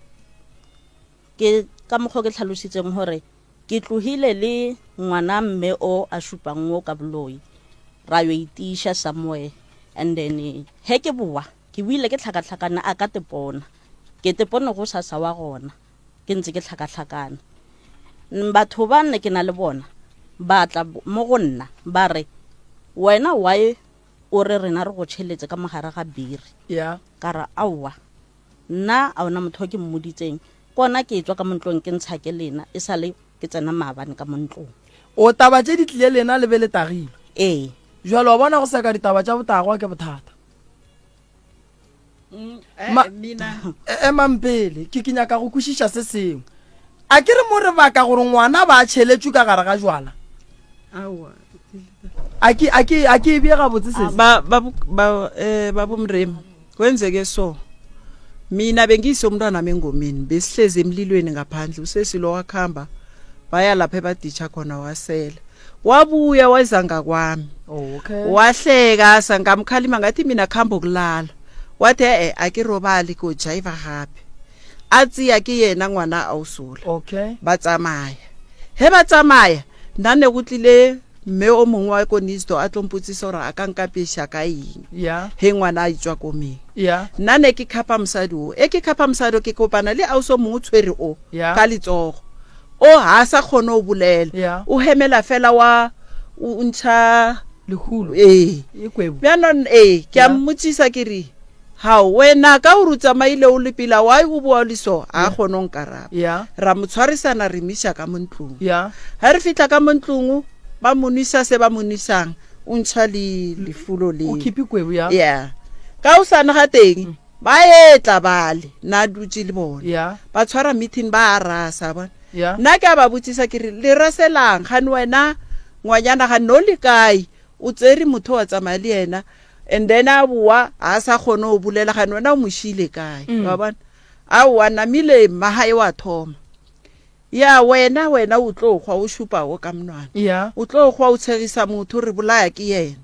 Ke ka mokgwa o ke tlhalositseng gore Ke tlogile le ngwana mme o a šupang wo ka boloi ra yo itiša somewhere and then he ke boa ke boile ke hlakahlakana a ka tepona ke tepone go sasa wa gona ke ntse ke hlakahlakana batho ba nne ke na le bona ba tla mo go nna ba re wena why o re rena re go tšheletse ka mogare ga biri yeah. ka re aowa Nna a ona motho o ke mmoditseng. Ke ona ke etšwa ka mo ntlong ke ntsha ke lena, e sa le ke tsena maabane ka mo ntlong. O taba tše di tlile lena le be le tagilwe. Ee. Jwale wa bona go seka ditaba tša botagwa ke bothata. Ma, emang pele, ke ke nyaka go kwešiša se sengwe. A ke re mo re baka gore ngwana ba a tšheletšwe ka gare ga jwala? Aowa. A ke a ke a ke e bee gabotse sesi? Ba ba ba eh baba uMremi kwenzeke so mina bengiyise umntwana wami engomeni besihlezi emlilweni ngaphandle usesi lo wakhamba baya lapha ebaditsha khona wasela wabuya weza ngakwami Oh, okay. wahleka sa ngamkhalima ngathi mina khamba ukulala wathi e-e a ke robale ko jaiva gape a tseya ke yena ngwana a o sola Okay. ba tsamaya he ba tsamaya nna ne go tlile Mme o mongwe wa ko Nisto a tlo mpotsisa gore a ka nkapeša ka eng Yeah. ge ngwana a etšwa komeng. Yeah. Nna ne ke khapa mosadi o. E ke khapa mosadi o ke kopana le ausi o mongwe o tshwere o Yeah. ka letsogo. O ga a sa kgone go bolela. Yeah. O hemela fela wa o ntšha Lehulo. Ee. E kwebo. Bjanong ee ke a Yeah. mmotsisa ke re Hao, wena ka gore o tsamaile o le pela, why o boa o le so? A kgone go nkaraba. Yeah. Ra mo tshwarisana re mo iša ka mo ntlong. Yeah. Ge re fihla ka mo ntlong, ba mo nwisa se ba mo nwisang, o ntšha le lefulo O leo. khipi kwebu ya. Yeah. Ka hosane ga teng, ba etla bale, nna dutše le bona. Yeah. Ba tshwara meeting ba a rasa, bona. Yeah. Nna ke a ba botsisa ke re, le raselang? Gane wena ngwanyana ga no le kae? O tsere motho wa tsamaya le yena and then a boa a sa kgone go bolela gane wena o mo šiile kae mm. wa bona aowa namile mmagae wa thoma ya wena wena o tlo kgwa o šupago ka monwana yeah. o tlo kgwa o tshegisa motho re bolaya ke yena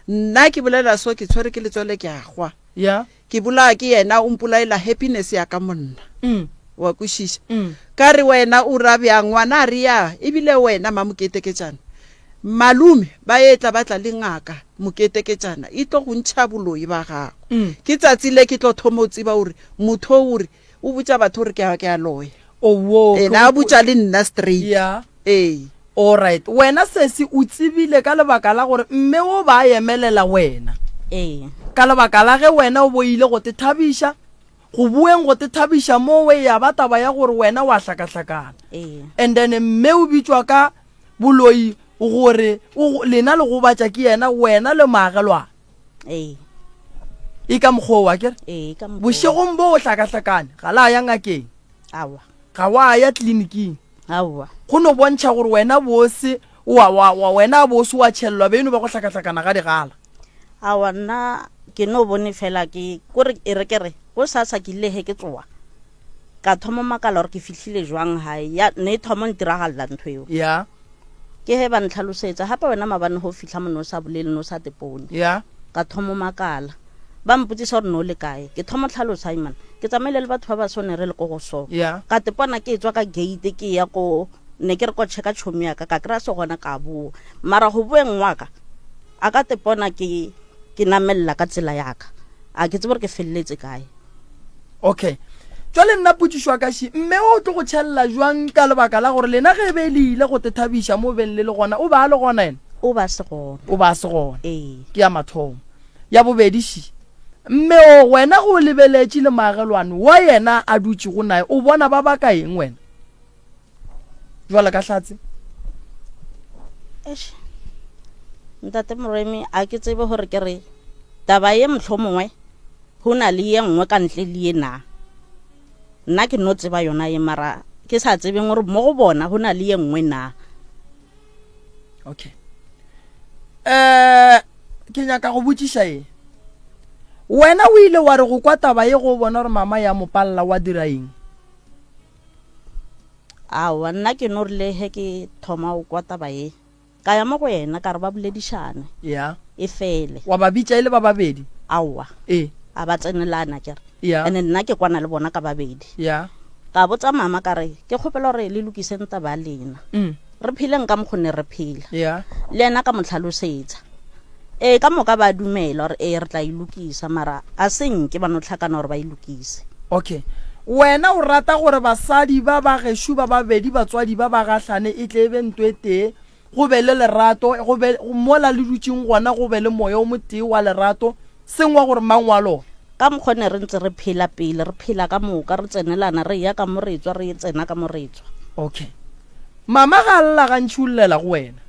nna ke bolela so ke tshwere ke letswele ke a kgwa yeah. Ke bolaya ke yena o mpolaela happiness ya ka monna. Mm. Wa kwešiša? Mm. Ka re wena o ra bjang ngwana a re ya ebile wena mamoketeketšana. Malome ba etla ba tla le ngaka moketeketšana e tlo go ntšha boloi ba gago. Mm. Ke tsatsi le ke tlo thoma o tseba gore motho o re o botša batho gore ke a ke a loya. Owo. Ena a botša le nna straight. Yeah. Ee. Alright, wena sesi o tsebile ka lebaka la gore mme o ba a emelela wena. Ee. Ka lebaka la ge wena o bo ile go te thabiša, go boeng go te thabiša mowe ya ba taba ya gore wena wa hlakahlakana. Ee. And then mme o bitšwa ka boloi gore o, lena le gobatša ke yena, wena le moagelwane. Ee. E ka mokgwa o, akere? Ee, ka mokgwa o. Bošegong bo o hlakahlakane, ga la ya ngakeng. Aowa. Ga wa ya tleliniking. Aowa. Go no bontšha gore wena bose wa, wa, wa, wena bose wa tšhelelwa beno ba go hlakahlakana ga digala. Aowa, nna ke no bone fela ke, kore e re ke re, go sasa ke ile he ke tsoa, ka thoma makala gore ke fihlile jwang gae, ya, ne e thoma ntiragalela ntho eo. Ya. Ke he ba ntlhalosetsa, gape wena mabane go fihla mo ne o sa bolele, ne o sa tepone. Ya. Ka thoma makala. Ba mpotsisa gore ne o le kae. Ke thoma tlhalosa, man, ke tsamaile le batho ba ba so ne re le ko go so. Ya. Ka tepona ke tswa ka gate ke ya ko ne ke re ko checka tšhomi ya ka, ka kry-a se gona ka boa. Mara go boeng wa ka, a ka tepona ke ke namelela ka tsela ya ka. A ke tsebe gore ke feleletse kae. Okay. Jwale nna potšišo ya ka še, mme o tlo go tšhelela jwang ka lebaka la gore lena ge e be le ile go te thabiša mo beng le le gona, o ba a le gona yena? O ba se gona. O ba se gona. Ee. Ke ya mathomo. Ya bobedi še, mme o wena go lebeletše le moagelwane wa yena a dutšego naye, o bona ba baka eng wena? Jwale ka hlatse. Eish. Ntate Moremi, a ke tsebe gore ke re taba ye mohlomongwe go na le ye nngwe ka ntle le ye na. Nna ke no tseba yona ye mara ke sa tsebeng gore mo go bona go na le ye nngwe na. Okay. Eh ke nyaka go botšiša e. Wena o ile wa re go kwa taba ye go bona gore mama ya mo palla wa dira eng? Aowa, nna ke no rile ge ke thoma go kwa taba ye, ka ya mo go yena ka re ba boledišane. Ya. E fele. Wa ba bitša e le ba babedi? Aowa. E. A ba tsenelana ke re. Ya. Ene nna ke kwana le bona ka babedi. Ya. Ka botsa mama ka re, ke kgopela gore le lokiseng taba ya lena. Mm. Re pheleng ka mokgo ne re phela. Ya. Le yena ka mo tlhalosetsa. Ee, ka moka ba dumela gore ee re tla e lokisa, mara a se nke ba no hlakana gore ba e lokise. Okay. Wena o rata gore basadi ba ba gešo ba babedi batswadi ba ba gahlane e tle e be nto e tee, go be le lerato, go be, mola le dutšeng gona go be le moya o motee wa lerato, seng wa gore mang wa lona. Ka mokgwa ne re ntse re phela pele, re phela ka moka, re tsenelana, re eya ka mo re tswa, re tsena ka mo re tswa. Okay. Mama ga a lla gantši o llela go wena.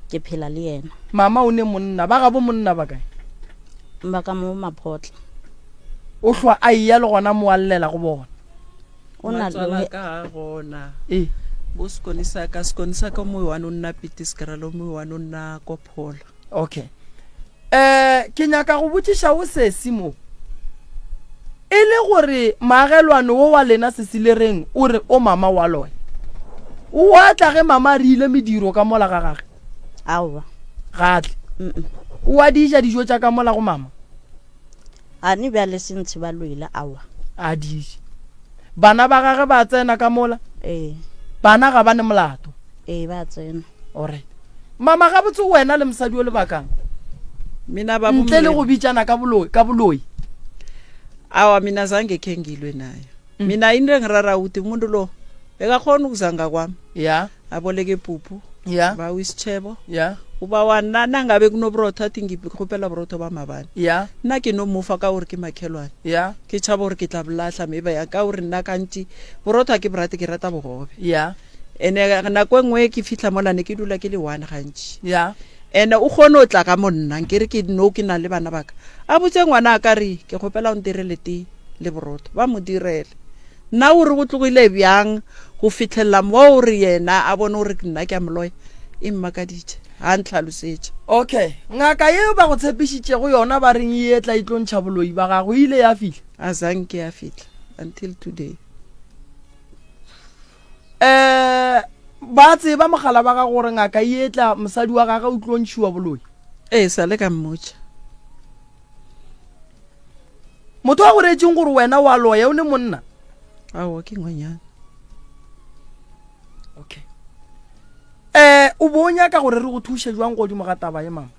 Ke phela le yena. Mama o ne monna, ba gabo monna ba kae? Ba ka mo Maphotla. O hlwa a eya le gona mo a llela go bona. O na le Matswala ka a gona. Ee. Bo sekone sa ka, sekone sa ka mo one o nna Pitiskerel, o mo one o nna ko Phola. Okay. Eh, ke nyaka go botšiša o sesi mo. E le gore maagelwane wo wa lena sesi le reng o re o mama wa loya. O a tla ge mama a riile mediro ka mola ga gage? Aowa. Ga a tle. Mm-mm. O a di ja dijo tša ka mola go mama? A ne bjale se ntshi ba loile aowa. A di je. Bana ba gage ba tsena ka mola? Ee. Bana ga ba ne molato? Ee, ba tsena. Alright. Mama gabotse wena le mosadi o lebakang? Mina baba Ntle le uMremi. go bitšana ka boloi, ka boloi. Awa mina zange khe ngilwe naye. Mina into engirara ukuthi umuntu lo bekakhona ukuza ngakwami Ya. aboleke ipuphu Ya. bawa isitjhebo Ya. ubawa na nangabe kunoburotho athi ngikgopela burotho bamabane Ya. nna ke no mofa ka gore ke makhelwane Ya. ke tšhaba gore ke tla bolahla maybe ya ka gore nna gantši borotho a ke borate ke rata bogobe Ya. ene nako e nngwe ke fitlha mola ne ke dula ke le one gantši Ya. ene o kgone o tla ka mo nna nkere ke no ke na le bana baka a botse ngwana a ka re ke kgopela o ntirele tee le borotho ba mo direle nna o re go tlogile bjang go fitlhelela mo o re yena a bone gore nna ke a moloya e mmakaditše ga ntlhalosetša Okay. Ngaka yeo ba go tshepišitšego yona ba reng e etla e tlo ntšha boloi ba gago e ile ya fihla? A zanke ya fihla until today. Um ba tseba mogala ba gago gore ngaka e etla mosadi wa gage o tlo ntšhiwa boloi? Ee, sa le ka mmotša. Motho wa go reetšeng gore wena wa loya o ne monna? Aowa, ke ngwanyana. Okay. Eh, o bo o nyaka gore re go thuše jwang godimo ga taba ye mama?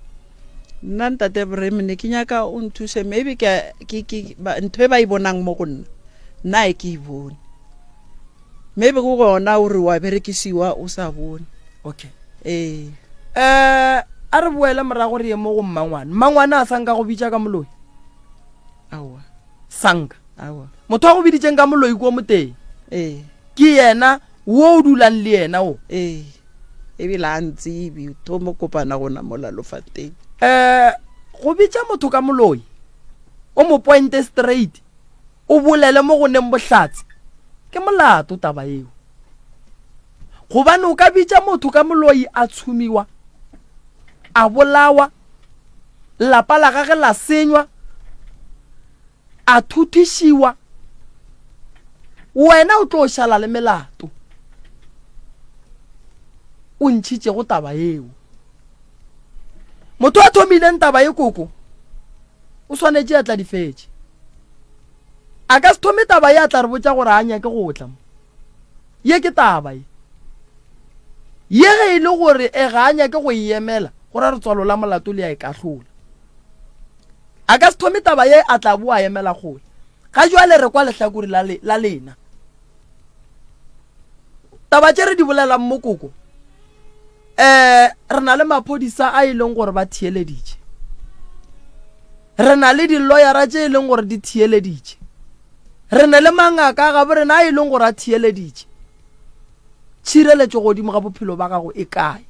Nna ntate Brem ne ke nyaka o nthuse maybe ke ke ke ntho e ba e bonang mo go nna nna e ke e bone. Maybe go gona o re wa berekisiwa o sa bone. Okay. Ee. Eh, a re boele morago re ye mo go mmangwane. Mmangwane a sanka go bitša ka moloi? Aowa. Sanka. Aowa. Motho a go biditšeng ka moloi ko moteng? Ee. Ke yena wo o dulang le yena o? Ee. Ebile a ntsebe, o thomo kopana gona mola Lofateng. Eh, go bitša motho ka moloi, o mo pointe straight, o bolele mo go neng bohlatse, ke molato taba yeo. Gobane o ka bitša motho ka moloi a tshumiwa, a bolawa, lapa la gage la senywa, a thuthišiwa, wena o tlo šala le melato o ntšhitšego taba yeo. Motho a thomileng taba ye koko o swanetše a tla di fetše. A ka se thome taba ye a tla re botša gore a nyake go tla mo. Ye ke taba ye. Ye ge e le gore e ga a nyake go e emela, go ra re tswalo la molato le ya e kahlola. A ka se thome taba ye a tla boa a emela kgole. Ga jwale re kwa lehlakore la, le, la lena. Taba tše re di bolelang mo koko, eh, re na le maphodisa a e leng gore ba theeleditše. Re na le diloyara tše e leng gore di theeleditše. Re na le mangaka a gabo rena a e leng gore a theeleditše. Tšhireletšo godimo ga bophelo ba gago e kae?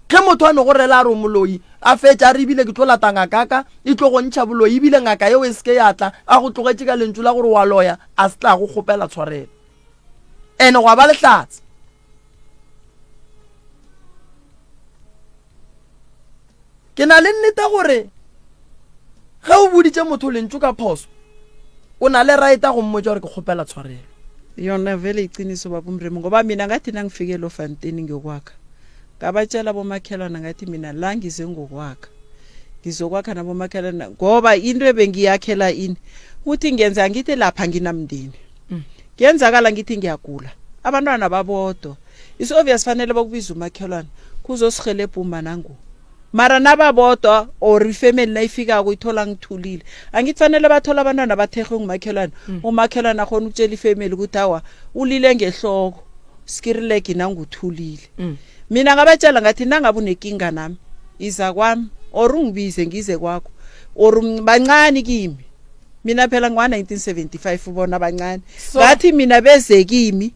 Ge motho a no go rela a re o moloi, a fetša a re ebile ke tlo lata ngaka ka e tlo go ntšha boloi, ebile ngaka yeo e se ke ya tla, a go tlogetše ka lentšu la gore wa loya, a se tla go kgopela tshwarelo. Ene gwa ba lehlatse. Ke na le nnete gore ge o boditše motho lentšu ka phoso, o na le right ya go mmotša gore ke kgopela tshwarelo. Yona vele iqiniso baba uMremi ngoba mina ngathi nangifike eLofanteni ngiyokwakha ngabatshela bomakhelwana ngathi mina la ngize ngokwakha ngizokwakha nabomakhelwana ngoba into ebengiyakhela ini ukuthi ngenza ngithi lapha nginamndeni mm. kuyenzakala ngithi ngiyagula abantwana babodwa It's obvious fanele bakubiza umakhelwane kuzosihelebha uma nangu mara nababodwa or ifamily nayifikako ithola ngithulile angithi fanele bathola abantwana bathekgwe ngumakhelwane mm. umakhelwane akhona ukutshela ifamily ukuthi awa ulile ngehloko skirilegi nanguthulile mm. mina ngabatshela ngathi nangabe unekinga nami iza kwami or ungibize ngize kwakho or bancane kimi mina phela ngwa-1975 ubona bancane So- ngathi mina beze kimi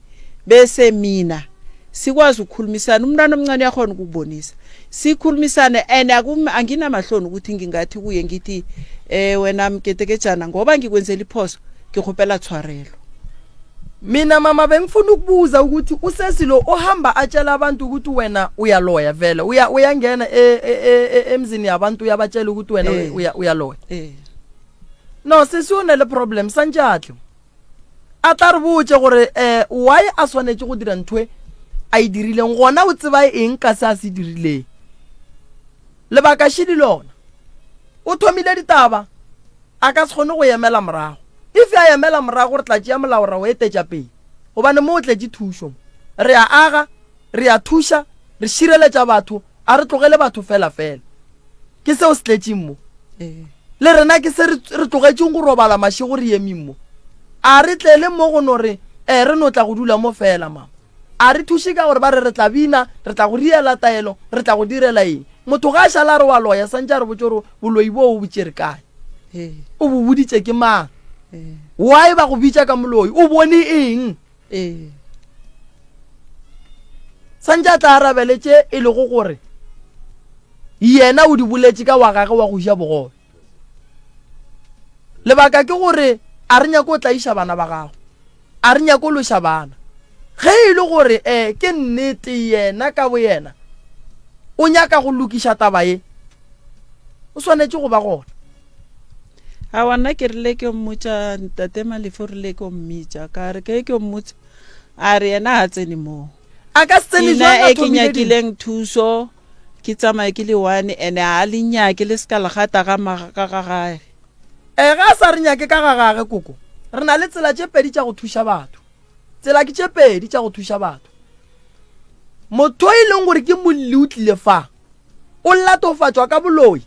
bese mina sikwazi ukukhulumisana umntwana omncane uyakhona ukukubonisa sikhulumisane and akum- anginamahloni ukuthi ngingathi kuye ngithi um wena mketekejana ngoba ngikwenzela iphoso ngikgopela tshwarelo Mina mama bengifuna ukubuza ukuthi usesi lo uhamba atshela abantu ukuthi wena uyaloya vele uya uyangena e, e, e, e, emzini yabantu uyabatshela ukuthi wena Eh. uya uyaloya eh No sesi o ne le problem santše a tle a tla re botše gore eh why a swanetše go dira ntho a e dirileng gona o tseba eng ka se a se dirileng lebaka šidi lona o thomile ditaba A ka se kgone go emela morago. If a emela morago re tla tšea molao ra o etetša pele. Gobane mo o tletše thušo mo. Re a aga, re a thuša, re šireletša batho. A re tlogele batho fela fela. Ke seo se tletšeng mo. Le rena ke se re, re tlogetšeng go robala mašego re emeng mo. A re tlele mo go no re, eh, re no tla go dula mo fela, mama. A re thuše ka gore ba re re tla bina, re tla go riela taelo, re tla go direla eng. Motho ga a šala a re wa loya, santše a re botše gore boloi boo o bo tšere kae. O bo boditše ke mang? Why ba go bitša ka moloi? O bone eng? Santše a tla arabele tše e lego gore yena o di boletše ka wa gage wa go ja bogobe. Lebaka ke gore a re nyake go tlaiša bana ba gago, a re nyake go loša bana. Ge e le gore um ke nnete yena ka boyena o nyaka go lokiša taba ye, o swanetše go ba gona. Aowa nna ke rile ke mmotša ntate Malefo rile ke mmitša ka re ke ke mmotša a re yena ga tsene moo. A ka se tsene jwang a e ke nyakileng thuso ke tsamaye ke le one ene a le nyake le se ka le gata ga ka ga gage. E ga a sa re nyake ka ga gage koko re na le tsela tše pedi tša go thuša batho. Tsela ke tše pedi tša go thuša batho. Motho e leng gore ke molli o tlile fa o latofatšwa ka boloi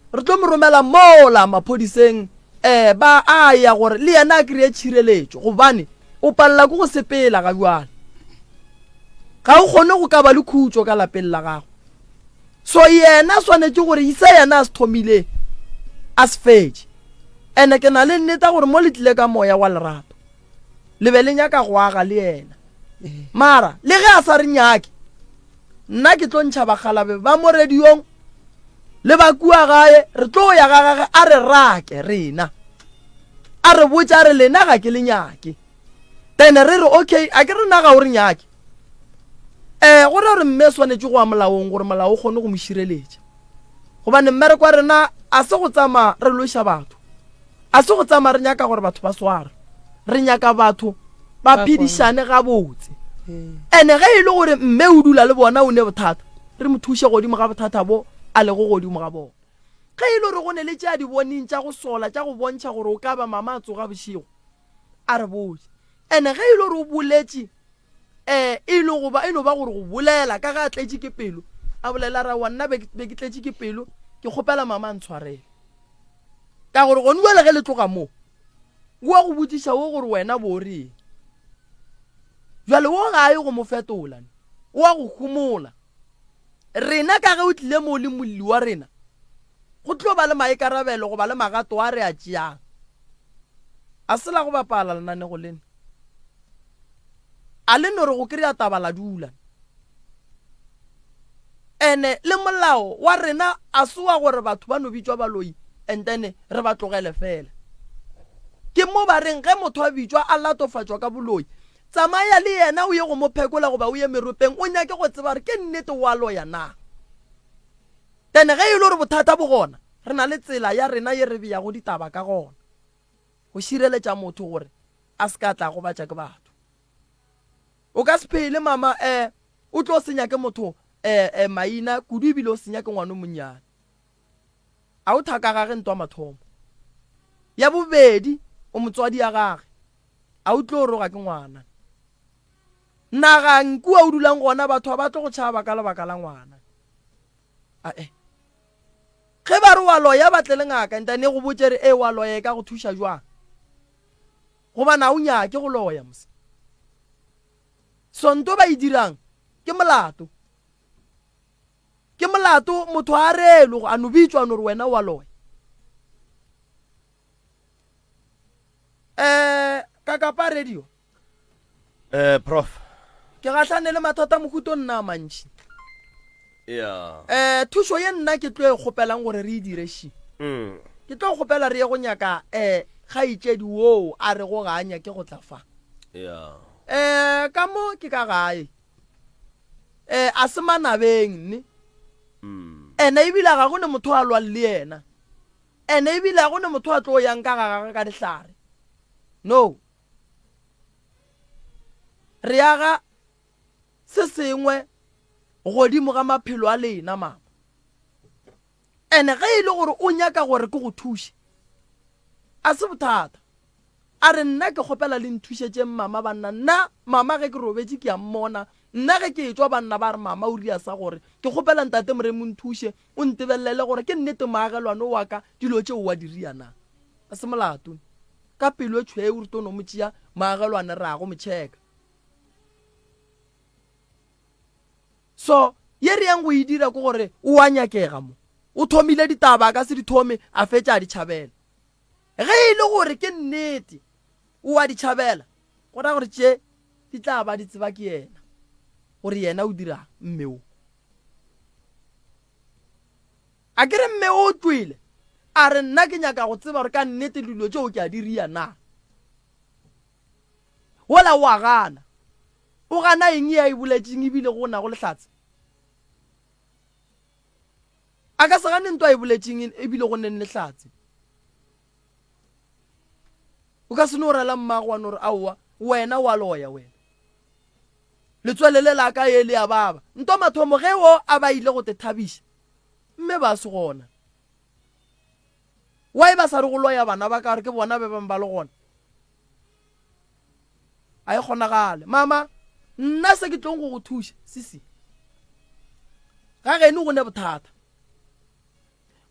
re tlo mo romela mola maphodiseng um ba a ya gore le yena a kry-e tšhireletšo gobane o palela ke go sepela ga bjale ga o kgone go ka ba le khutšo ka lapeng la gago so yena swanetše gore se yena a se thomile a se fetše ene ke na le nneta gore mo le tlile ka moya wa lerato le be le nyaka go aga le yena mara le ge a sa re nyake nna ke tlo ntšha bakgalabe ba mo radiong le ba kua gae re tlo ya ga gage a re rake rena a re botša a re lena ga ke le nyake then re re okay a ke rena ga o re nyake um go ra gore mme swanetše go ya molaong gore molao o kgone go mo šireletša gobane mmereko wa rena a se go tsamaya re loša batho A se go tsamaya re nyaka gore batho ba sware. Re nyaka batho ba phedišane gabotse. Ene ge e le gore mme o dula le bona o ne bothata, re mo thuše godimo ga bothata bo a lego godimo ga bona. Ge e le gore go ne le tše a di boneng tša go sola, tša go bontšha gore o ka ba mama a tsoga bošego, a re botše. Ene ge e le gore o boletše um e le go ba e no ba gore go bolela ka ge a tletše ke pelo, a bolela a re aowa nna be ke tletše ke pelo, ke kgopela mama a ntshwarele. Ka gore gone bjale ge le tloga mo, o a go botšiša wo gore wena bo reng. Bjale wo ga a ye go mo fetola, o a go humola. Rena ka ge o tlile mo o le molli wa rena, go tlo ba le maikarabelo goba le magato a re a tšeang. A se la go bapala lenanego lena. A le no re go kry-a taba la dula. Ene le molao wa rena a se wa gore batho ba no bitšwa baloi and then re ba tlogele fela. Ke mo ba reng ge motho a bitšwa a latofatšwa ka boloi, tsamaya le yena o ye go mo phekola goba o ye meropeng o nyake go tseba gore ke nnete o a loya na. Then ge e le gore bothata bo gona, re na le tsela ya rena ye re beyago ditaba ka gona go šireletša motho gore a se ka tla gobatša ke batho. O ka se phele mama eh o tlo senya ke motho eh eh maina kudu ebile o senya ke ngwana o monnyane. A o thaka gage ntwa mathomo. Ya bobedi o motswadi ya gage a o tlo roga ke ngwana. Nagang kua o dulang gona batho a ba tlo go tšhaba ka lebaka la ngwana. A eh. Ge ba re wa loya ba tle le ngaka ntane go botše re e wa loya e ka go thuša jwang. Gobane a o nyake go loya mos. So nto ba e dirang ke molato. Ke molato motho a reelwe a no bitšwa a no re wena o a loya. Eh Kakapa radio. Eh prof. Ke gahlane le mathata mohuto nna a mantši. Yeah. Eh thušo ye nna ke tlo e kgopelang gore re e dire ši. Mm. Ke tlo kgopela re ye go nyaka eh kgaetšedi woo a rego ga a nyake go tla fa. Yeah. Eh ka mo ke ka gae. Eh a se manabeng nne. Mm. Ene ebile ga go ne motho a lwang le yena. Ene ebile ga go ne motho a tlo yang ka ga gagwe ka dihlare. No. Re aga se sengwe godimo ga maphelo a lena, mama. Ene ge e le gore o nyaka gore ke go thuše, a se bothata. A re, Nna ke kgopela le nthušetšeng mama, banna. Nna, mama ge ke robetše ke a mmona. Nna ge ke etšwa banna ba re mama o ria sa gore ke kgopela ntate Moremi o nthuše o ntebelele gore ke nnete moagelwane wa ka dilo tšeo wa di ria na. Ga se molato. Ka pelo e tšhweu re tlo no mo tšea moagelwane ra go mo checka. So ye re yang go e dira ke gore o a nyakega mo. O thomile ditaba a ka se di thome a fetša a di tšhabela. Ge e le gore ke nnete o a di tšhabela, go ra gore tše di tla ba di tseba ke yena gore yena o dirang mme o. A ke re mme o tšwele a re nna ke nyaka go tseba gore ka nnete dilo tšeo ke a di ria na. Wola o a gana. O gana eng ye a e boletšeng ebile go nago le hlatse? A ka se gane nto a e boletšeng ebile go neng le hlatse. O ka se no rela mmago wa no re aowa wena wa loya wena. Letswele le la ka ye le ya baba. Nto mathomo ge o a ba ile go te thabiša mme ba se gona. Why ba sa re go loya bana ba ka gore ke bona be bang ba le gona? A e kgonagale. Mama, nna se ke tlong go go thuša, sisi. Ga geno go ne bothata.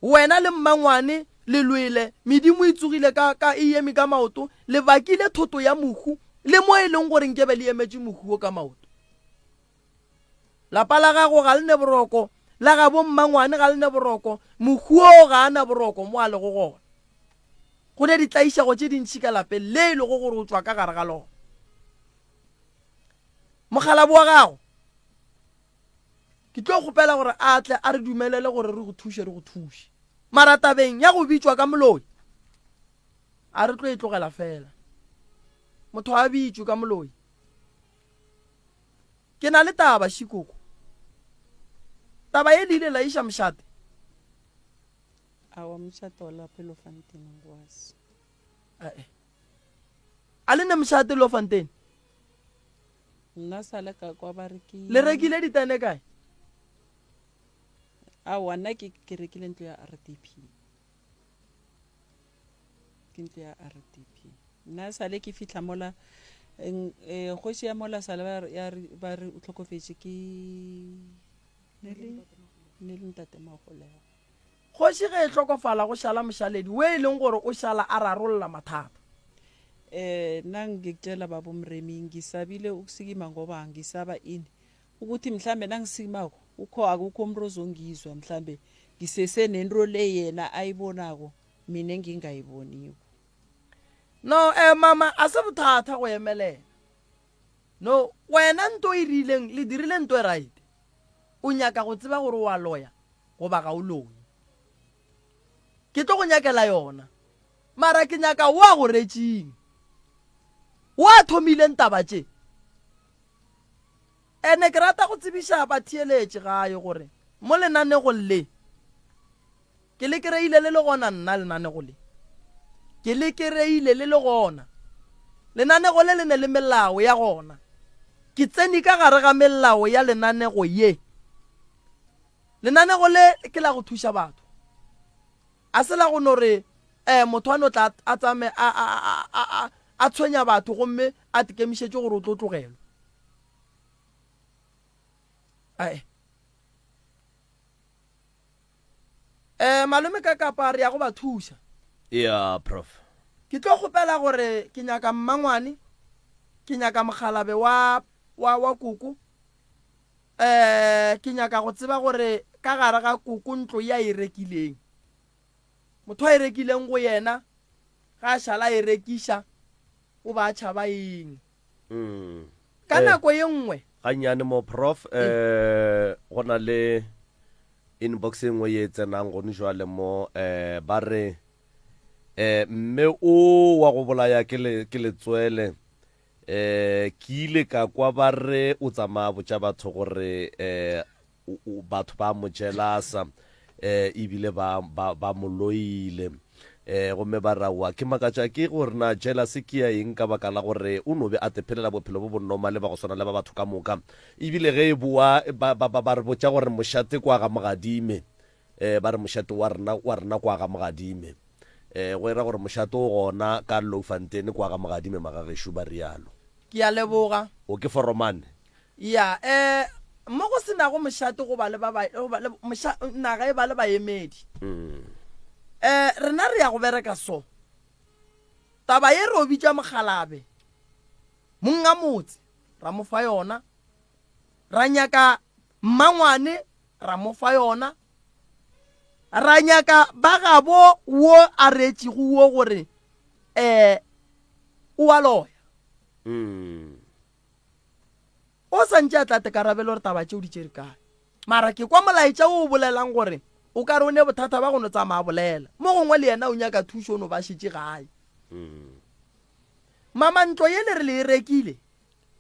Wena le mmangwane le lwele, medimo e tsogile ka, ka, e eme ka maoto, le bakile thoto ya mohu, le mo e leng gore nkebe le emetše mohu wo ka maoto. Lapa la gago ga le ne boroko, la gabo mmangwane ga le ne boroko, mohu wo ga a na boroko mo a lego gona. Go ne ditlaišego tše dintši ka lapeng le e lego gore o tšwa ka gare ga lona. Mokgalabo wa gago, ke tlo kgopela gore a tle a re dumelele gore re go thuše, re go thuše. Mara tabeng ya go bitšwa ka moloi, a re tlo e tlogela fela. Motho a bitšwe ka moloi. Ke na le taba, Šikoko. Taba ye le ile la iša mošate? Awa mošate wa laphe Lofontein ngwase. Ae. A le ne mošate Lofontein? Nna sa le ka kwa ba re ke. Le rekile ditene kae? Aowa nna ke ke rekile ntlo ya RDP. Ke ntlo ya RDP. Nna sa le ke fihla mola eh, kgoši ya mola sa le ba re ya re ba re o hlokofetše ke ne le ne le ntate Magolego. Kgoši ge e hlokofala go šala mošaledi we e leng gore o šala a rarolla mathata. Eh nna ngikutshela baba uMremi ngisabile ukusikima ngoba ngisaba ini ukuthi mhlambe nangisikimako ukho akukho umuntu ozongizwa mhlambe ngisese nento le yena ayibonako mina engingayiboniko. No eh mama a se bothata go emelela. No wena nto e rileng le dirile nto e right. O nyaka go tseba gore o a loya goba ga o loye. Ke tlo go nyakela yona. Mara ke nyaka wo a go retšeng. Wo a thomileng taba tše. Ene ke rata go tsebiša batheeletši gae gore mo lenanegong le, ke le kereile le le gona nna lenanego le. Ke le kereile le le gona. Lenanego le le ne le melao ya gona. Ke tsene ka gare ga melao ya lenanego ye. Lenanego le ke la go thuša batho. A se la go no re um motho a no tla a tsame a, a, a, a, a, a tshwenya batho gomme a tekemišetše gore o tlo tlogelwa. Ae. Um malome ka kapa re ya go ba thuša. Ya, Prof. Ke tlo kgopela gore ke nyaka mmangwane, ke nyaka mokgalabe wa, wa, wa koko. Um ke nyaka go tseba gore ka gare ga koko ntlo ye a e rekileng, motho a e rekileng go yena ga a šala a e rekiša o ba a tšhaba eng? Ka nako ye nngwe. Gannyane mo Prof, um go na le inbox e nngwe ye e tsenang gone jwale mo, um ba re um mme o wa go bolaya ke le, ke letswele Eh, ke ile ka kwa ba re o tsamaya botša batho gore eh, batho ba mo jelasa eh, ebile ba, ba, ba mo loile. Eh, gomme ba raowa ke makatša ke gore na jealous ke ya eng ka baka la gore o no be a tephelela bophelo bo bonoma le ba go swana le ba batho ka moka. Ebile ge e boa ba, ba, ba, ba re botša gore mošate kwa ga Mogadime. Eh, ba re mošate wa rena, wa rena kwa ga Mogadime. Eh, go era gore mošate o gona ka Loufontein kwa ga Mogadime magagešo ba rialo. Ke a leboga. O ke foromane. Ya, eh, mo go se nago mošate go ba le ba ba, go ba le, moša, naga e ba le baemedi. Eh, rena re ya go bereka so. Taba ye ro bitša mokgalabe, monga motse, ra mo fa yona. Ra nyaka mmangwane, ra mo fa yona. Ra nyaka ba gabo wo a reetšego wo gore, eh, o a loya. O sa ntše a tla tekarabelo gore taba tšeo di tšere kae. Mara ke kwa molaetša wo o bolelang gore o ka re o ne bothata ba go no tsamaya a bolela. Mo gongwe le yena o nyaka thušo o no ba šetše gae. Mama ntlo ye le re le e rekile?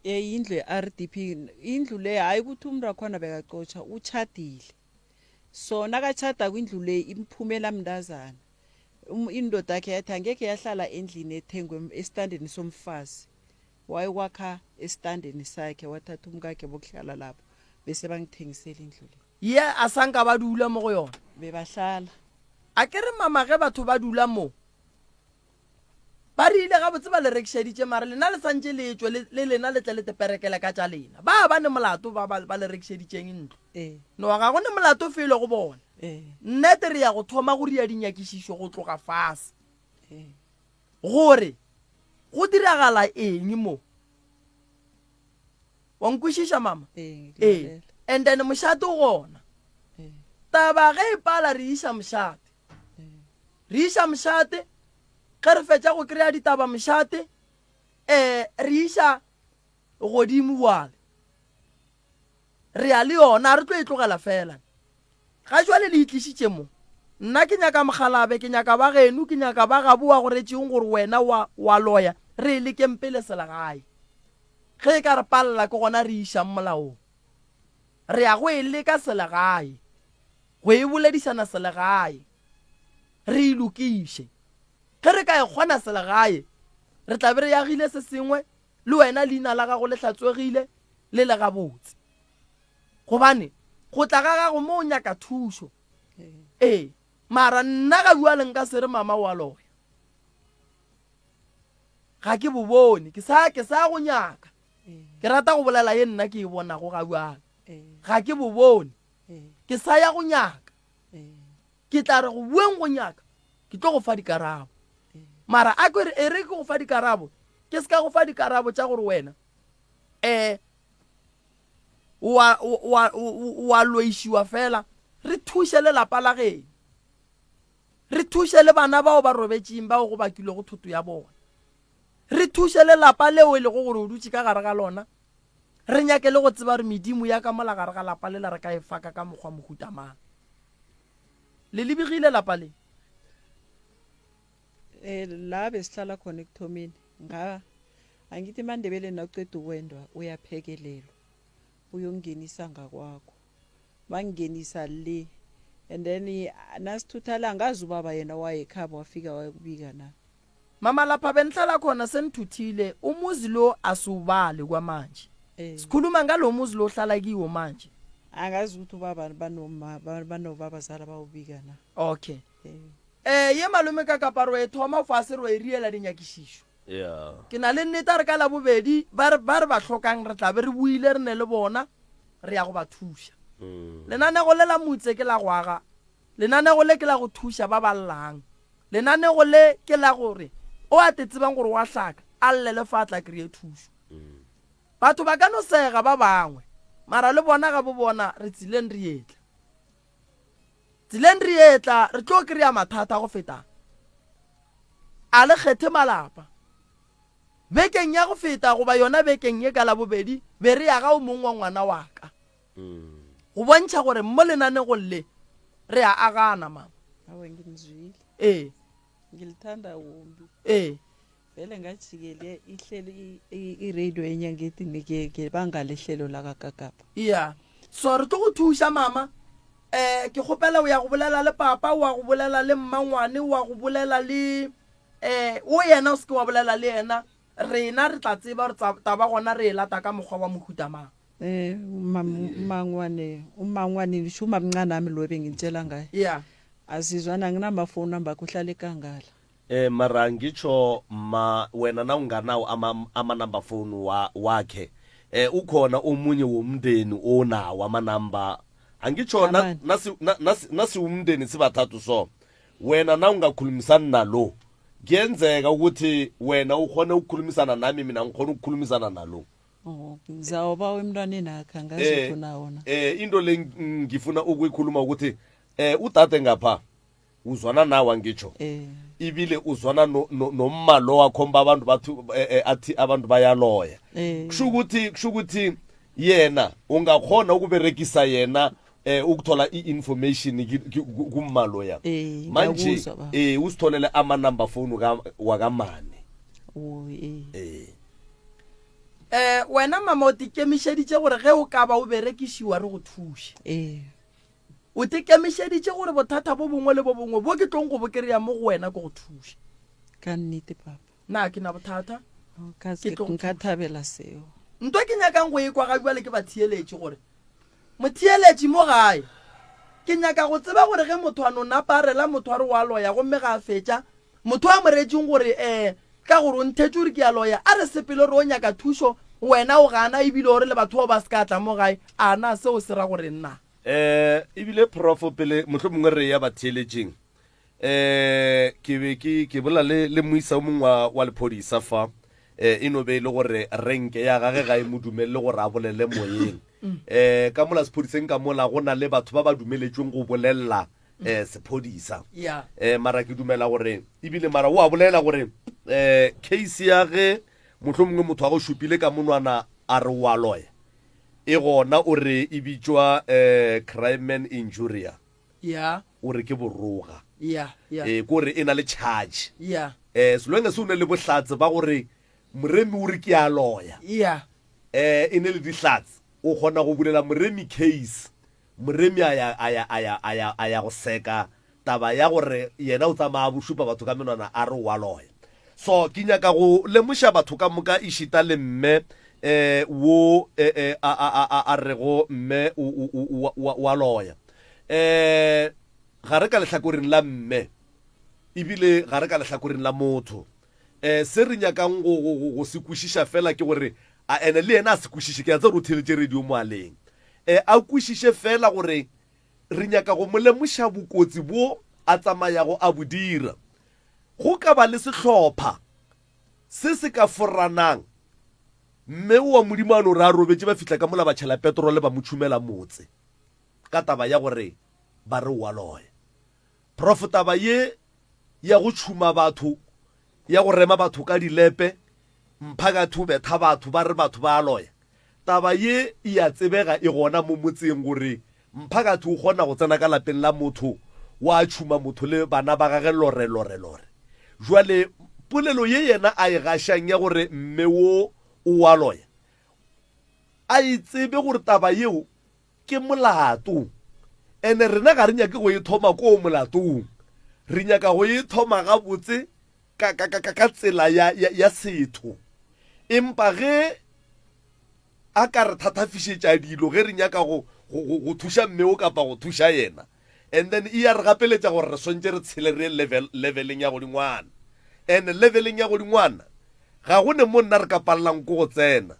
Ee indlu ye RDP indlu le hayi ukuthi umuntu wakhona bekaqotjha utjhadile so nakatjhadako indlu le imphumela mntazana um, indoda yakhe yathi angekhe yahlala endlini ethengwe esitandeni somfazi Wayokwakha esitandeni sakhe, wathatha umkakhe bokuhlala lapho, bese bangithengisela indlu le. Ye a sa nka ba dula mo go yona. Bebahlala. A ke re mama ge batho ba dula mo, ba rile gabotse ba le rekišeditše mara lena le santše le tšwe le, le lena le tle le teperekele ka tša lena. Ba ba ne molato ba ba, ba le rekišeditšeng ntlo. Ee. No ga go ne molato felo go bona. Ee. Nnete re ya go thoma go ria dinyakišišo go tloga fase. Ee. Gore go diragala eng mo. Wa nkwešiša mama? Ee, ke Ee. lalela. And then mošate o gona. Ee. Taba ge e pala re iša mošate. Ee. Re iša mošate, ge re fetša go kry-a ditaba mošate, eh, re iša godimo bjale. Re ya le yona, a re tlo e tlogela feela. Ga jwale le itlišitše mo. Nna ke nyaka mokgalabe, ke nyaka ba geno, ke nyaka ba gabo wa go retšeng gore wena wa, wa loya, re e lekeng pele selegae. Ge e ka re palela ke gona re e išang molaong. Re ya go e leka selegae, go e boledišana selegae, re e lokiše. Ge re ka e kgona selegae, re tla be re agile se sengwe, le wena leina la gago le hlatswegile le le gabotse. Gobane go tla ga gago mo o nyaka thušo. Ee, mara nna ga bjale nka se re mama o a loya. Ga ke bo bone, ke sa ke sa go nyaka. Ke rata go bolela ye nna ke e bonago ga bjale. Ga ke bo bone, ke sa ya go nyaka. Ke tla re go bueng go nyaka, ke tlo go fa dikarabo. Mara a ke re e re ke go fa dikarabo, ke se ka go fa dikarabo tša gore wena um wa, wa, wa loišiwa fela. Re thuše le lapa la geno. Re thuše le bana bao ba robetšeng bao go bakilwego thoto ya bona. Re thuše le lapa leo e lego gore o dutše ka gare ga lona. Re nyake le go tseba gore medimo ya ka mola gare ga lapa lela re ka e faka ka mokgwa mohuta mang. Le lebegile lapa le? Eh, la besihlala khona ekuthomeni nga angithi emandebeleni nawuceda ukwendwa uyaphekelelwa uyongenisa ngakwakho bangingenisa le and then nasithutha la ngazi ubaba yena wayekhaba wafika wayokubika na Mama lapha benihlala khona senithuthile umuzi lo asiwubali kwamanje. Eh. Sikhuluma ngalomuzi lo ohlala kiwo manje. Angazi ukuthi ubaba banoma banobabazala bawubika na. Okay. Eh. Eh ye malome ka kaparo e thoma fase ro e riela dinyakišišo. Yeah. Ke na le nnete a re ka labobedi ba re ba re ba hlokang re tla be re buile re ne le bona re ya go ba thuša. Lenanego le la mutse ke la go aga. Lenanego le ke la go thuša ba ba llang. Lenanego le ke la gore o a te tsebang gore o a hlaka, a llele fa a tla kreye thušo. Batho ba ka no sega ba bangwe, mara le bona ga bo bona re tseleng re etla. Tseleng re etla re tlo kreya mathata go feta a. Le kgethe malapa. Bekeng ya go feta goba yona bekeng ye ka Labobedi be re ya ga o mong wa ngwana wa ka. Go bontšha gore mo lenanegong le re a agana, mama. Awa nginizwile. Ee. Ngilithanda kumbi. Ee. Vele ngajikele ihlelo i-radio enyangethi ngebanga lehlelo lakakakapa. Yeah. So re tlo go thuša mama. Eh ke kgopela o ya go bolela le papa, wa go bolela le mmangwane, wa go bolela le eh o yena o se ke wa bolela le yena. Rena re tla tseba gore taba gona re e lata ka mokgwa wa mohuta mang. Eh umangwane umangwane ngisho umamncane ami lo ebengintshela ngaye. Yeah. Azizwana anginama phone number kuhlala ekangala. Eh mara ngitsho ma wena na unganawo ama ama number phone wa wakhe. Eh ukhona omunye womndeni onawo amanamba. Angitsho na Amane. nasi na- nasi nasiwumndeni sibathathu so. Wena na ungakhulumisani nalo. Kuyenzeka ukuthi wena ukhone ukukhulumisana nami mina ngikhona ukukhulumisana nalo. Oh, ngizawubawa emntwaneni akhe angazi Eh, ukuthi unawo na. eh into le ngifuna ukuyikhuluma ukuthi eh udade ngapha uzwana nawe angitsho Eh. ibile uzwana nomma no, nomma lo akhomba abantu bathi eh, eh, athi abantu bayaloya Eh. kusho ukuthi kusho ukuthi yena ungakhona ukuberekisa yena eh ukuthola i-information ki- ki- ku- kumma loya Eh, manje ngiyakuzwa baba. eh usitholele ama-number phone ka- wakamane Oh, eh. eh um wena mama o tikemišeditše gore ge o ka ba o berekišiwa re go thuše Eh. O tekemišeditše gore bothata bo bongwe le bo bongwe bo ke tlong go bo kry-a mo go wena ke go thuše. Ka nnete, Papa. Na ke na bothata? Oh, ka Ke tlo go nka thuša. thabela seo. Nto ke nyakang go e kwa ga bjale ke batheeletši gore, Motheeletši mo gae, ke nyaka go tseba gore ge motho a no napa a rela motho a re o a loya gomme ga a fetša, motho a mo retšeng gore, Ee, ka gore o nthetše o re ke a loya, a re sepele re o nyaka thušo, wena o gana ebile o re le batho bao ba se ka tla mo gae, a na seo se ra go reng na? Eh, ebile prof pele mohlomongwe re ya batheeletšeng eh ke be ke ke bolela le le moisa o mongwe wa, wa lephodisa fa eh e no be e le gore renke ya gage ga e mo dumelele gore a bolele moyeng eh ka mola sephodiseng ka mola go na le batho ba ba dumeletšweng go bolelela eh sephodisa Yeah. eh mara ke dumela gore ebile mara o a bolela gore eh case ya ge mohlomongwe motho a go šupile ka monwana a re wa loya E gona o re e bitšwa eh, crimen injuria. Yeah. O re ke boroga. Yeah, yeah. Eh, ko re e na le charge. Yeah. Eh, selwenge se o ne le bohlatse ba gore Moremi o re ke a loya. Yeah. Eh, e ne le dihlatse. O kgona go bulela Moremi case. Moremi a ya, a ya, a ya, a ya, a ya go seka taba ya gore yena o tsamaya a bo šupa batho ka menwana a re o a loya. So ke nyaka go lemoša batho ka moka ešita le mme eh, wo eh, eh, a, a, a, a, a rego mme o, o, o, o, o a loya. Eh, ga re ka lehlakoreng la mme ebile ga re ka lehlakoreng la motho. Eh, se re nyakang go, go, go, go se kwešiša fela ke gore a ene le yena a se kwešiše, ke a tseba gore o theeletše radio moaleng, eh, a kwešiše fela gore re nyaka go mo lemoša bokotsi bjo a tsamayago a bo dira. Go ka ba le sehlopha se se ka foranang, mme oa Modimo a no re a robetše ba fihla ka mola ba tšhela petrole ba mo tšhumela motse ka taba ya gore ba re o a loya. Prof taba ye ya go tšhuma batho, ya go rema batho ka dilepe, mphakathi o betha batho ba re batho ba a loya. Taba ye e a tsebega e gona mo motseng gore mphakathi o kgona go tsena ka lapeng la motho wa tšhuma motho le bana ba gage lore lore lore. Jwale polelo ye yena a e gašang ya gore mme wo o a loya, a e tsebe gore taba yeo Ke molato. Ene rena ga re nyake go e thoma koo molatong. Re nyaka go e thoma gabotse ka, ka, ka, ka, ka tsela ya, ya, ya setho. Empa ge a ka re thathafišetša dilo ge re nyaka go, go, go, go thuša mme o kapa go thuša yena, and then e ya re gapeletša gore re swantše re tshele re ye level, leveleng ya godingwana. And leveleng ya godingwana, ga go ne mo nna re ka palelang ko go tsena.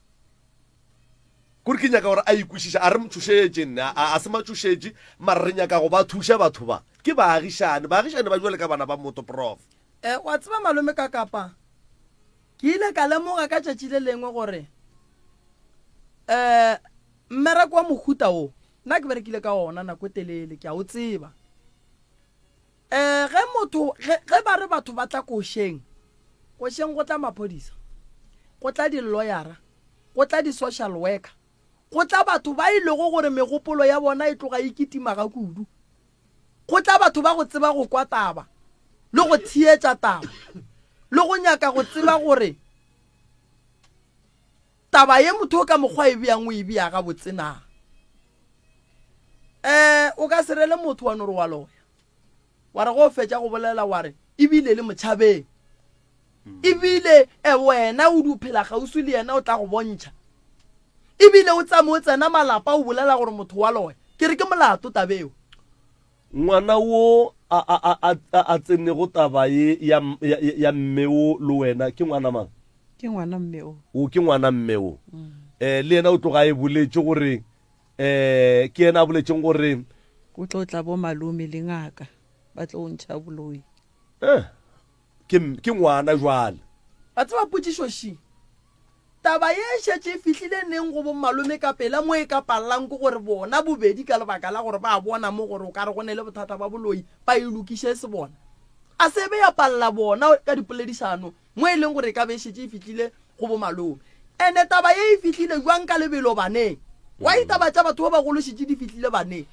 Kore ke nyaka gore a ikwešiše, a re mo tšhošetše nne, a, a se matšhošetše, mara re nyaka go ba thuša batho ba. Ke baagišane, baagišane ba jwale ka bana ba motho, Prof. E, wa tseba malome Kakapa, ke ile ka lemoga ka tšatši le lengwe gore um mmereko wa mohuta wo nna ke berekile ka ona nako e telele, ke a o tseba. Um ge motho, ge, ge ba re batho ba tla košeng, košeng go tla maphodisa, go tla dilloyara, go tla di-social worker, go tla batho ba e lego gore megopolo ya bona e tloga e kitima ga kudu, go tla batho ba go tseba go kwa taba le go theetša taba le go nyaka go tseba gore Taba ye motho o ka mokgwa e bjang o e bea gabotse na? Eh, o ka se rele motho wa no re wa loya. Wa re ge o fetša go bolela wa re ebile le motšhabeng. Ebile e wena o di o phela kgauswi le yena o tla go bontšha. Ebile o tsame o tsena malapa o bolela gore motho wa loya. Ke re ke molato tabeo. Ngwana wo a, a, a, a, a, a tsenego taba ye ya, ya, ya mme wo le wena ke ngwana mang? Ke ngwana mme o. O ke ngwana mme wo. Eh, le yena o tloga a e boletše gore eh ke yena a boletšeng gore Go tlo tla bo malome le ngaka ba tlo ntšha boloi. Eh, ke ke ngwana jwale. Wa tseba potšišo še, Taba ye e šetše e fihlile neng go bommalome ka pela mo e ka palelang ke gore bona bobedi ka lebaka la gore ba bona mo gore o ka re go ne le bothata ba boloi ba e lokiše e se bona? A se be ya palela bona ka dipoledišano mo e leng gore e ka be e šetše e fihlile go bomalome. Ene taba ye e fihlile bjang ka lebelo baneng? Why taba tša batho ba bagolo šetše di fihlile baneng?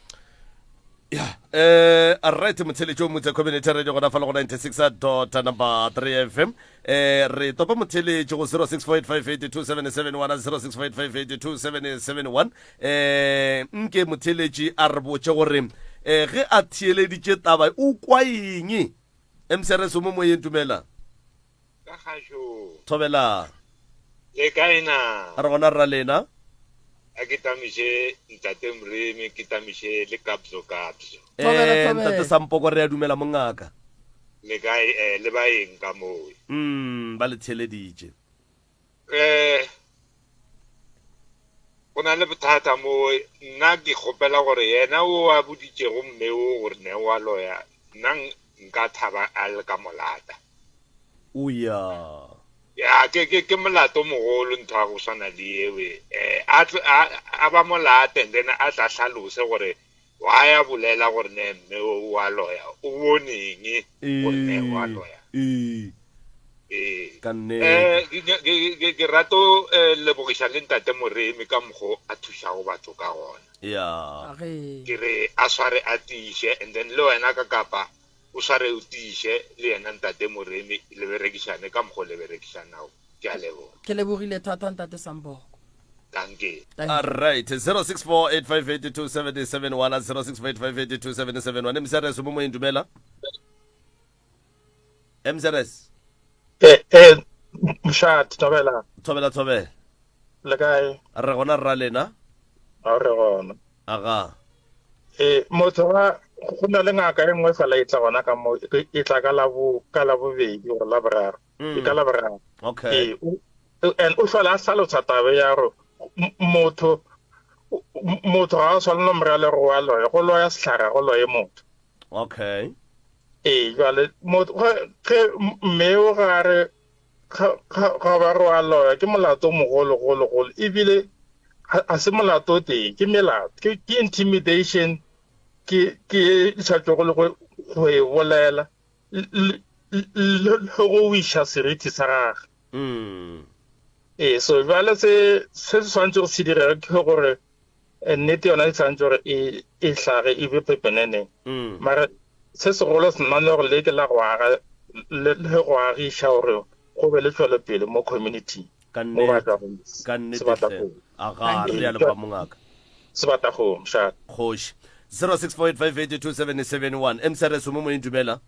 ya eh right motheletši o motse community radio gona fa le go 96 dot number 3 fm eh re topa motheletši go 0648582771 0648582771 eh nke motheletši a re botše gore eh ge a theeleditše taba o kwa eng mcrs o mo moyeng dumela Ka gašo. Thobela. Le kae na? A re gona rra lena. A ke tamiše ntate Moremi, ke tamiše le Kabzo Kabzo. Thobela, Eh, thobela. ntate Sampoko re a dumela mongaka. Le kae eh, le baeng ka mowe? Mm, ba le theeleditše. Eh, go na le bothata mo nna ke kgopela gore yena o a boditšego mme o gore ne wa loya nna nka thaba a le ka molata. O ya. Ya, ke, ke, ke molato mogolo ntho ya go swana le ewe. Eh, a, a, a ba molate and then a tla hlalose gore wa ya bolela gore ne mme o wa loya o boneng gore ne wa loya. Ee. Ee. Ka nnete. Eh, ke, ke, ke, ke rato eh, lebogiša le ntate Moremi ka mokgo a thušago batho ka gona. Ya. Ke re a sware a tiiše and then le wena ka kapa o sware o tiiše le yena ntate Moremi le berekišane ka mokgo le berekišanago. Ke a leboga. Ke lebogile thata ntate Samboko. Dankie. Alright, 0648582771 0648582771 MCRS o mo moyeng dumela. MCRS. Eh eh mshat thobela. Thobela thobela. Le kae? Re gona rra lena. A re gona. Aga. E motho ga go na le ngaka e nngwe fela e tla gona ka mo e tla ka la bo ka la bobedi gore la boraro. E ka la boraro. Okay. E and o hlola a hlalosa taba ya gore motho motho ga a swanelo morale go wa loya go loya sehlare go loye motho. Okay. Ee jwale motho ge mme o ga re ga ba re wa loya ke molato o mogolo golo golo ebile ga se molato o tee ke melato ke ke intimidation ke ke e sa tšwego le go go e bolela le go wiša seriti sa gage. Mm. Ee so jwale se se se swanetše go se direge ke gore Nnete yona e tshwanetse gore e e hlage e be pepeneneng. Mm. Mara se segolo se nna le gore le ke la go aga le le go agiša gore go be le tšwelopele mo community Ka mo ba nnete. tšwago Ka nnete hle. Sebatakgomo. Aga, Ee, re a leboga mongaka. Sebatakgomo, sha. Kgoši. 0648582771 MCRS o mo moyeng dumela.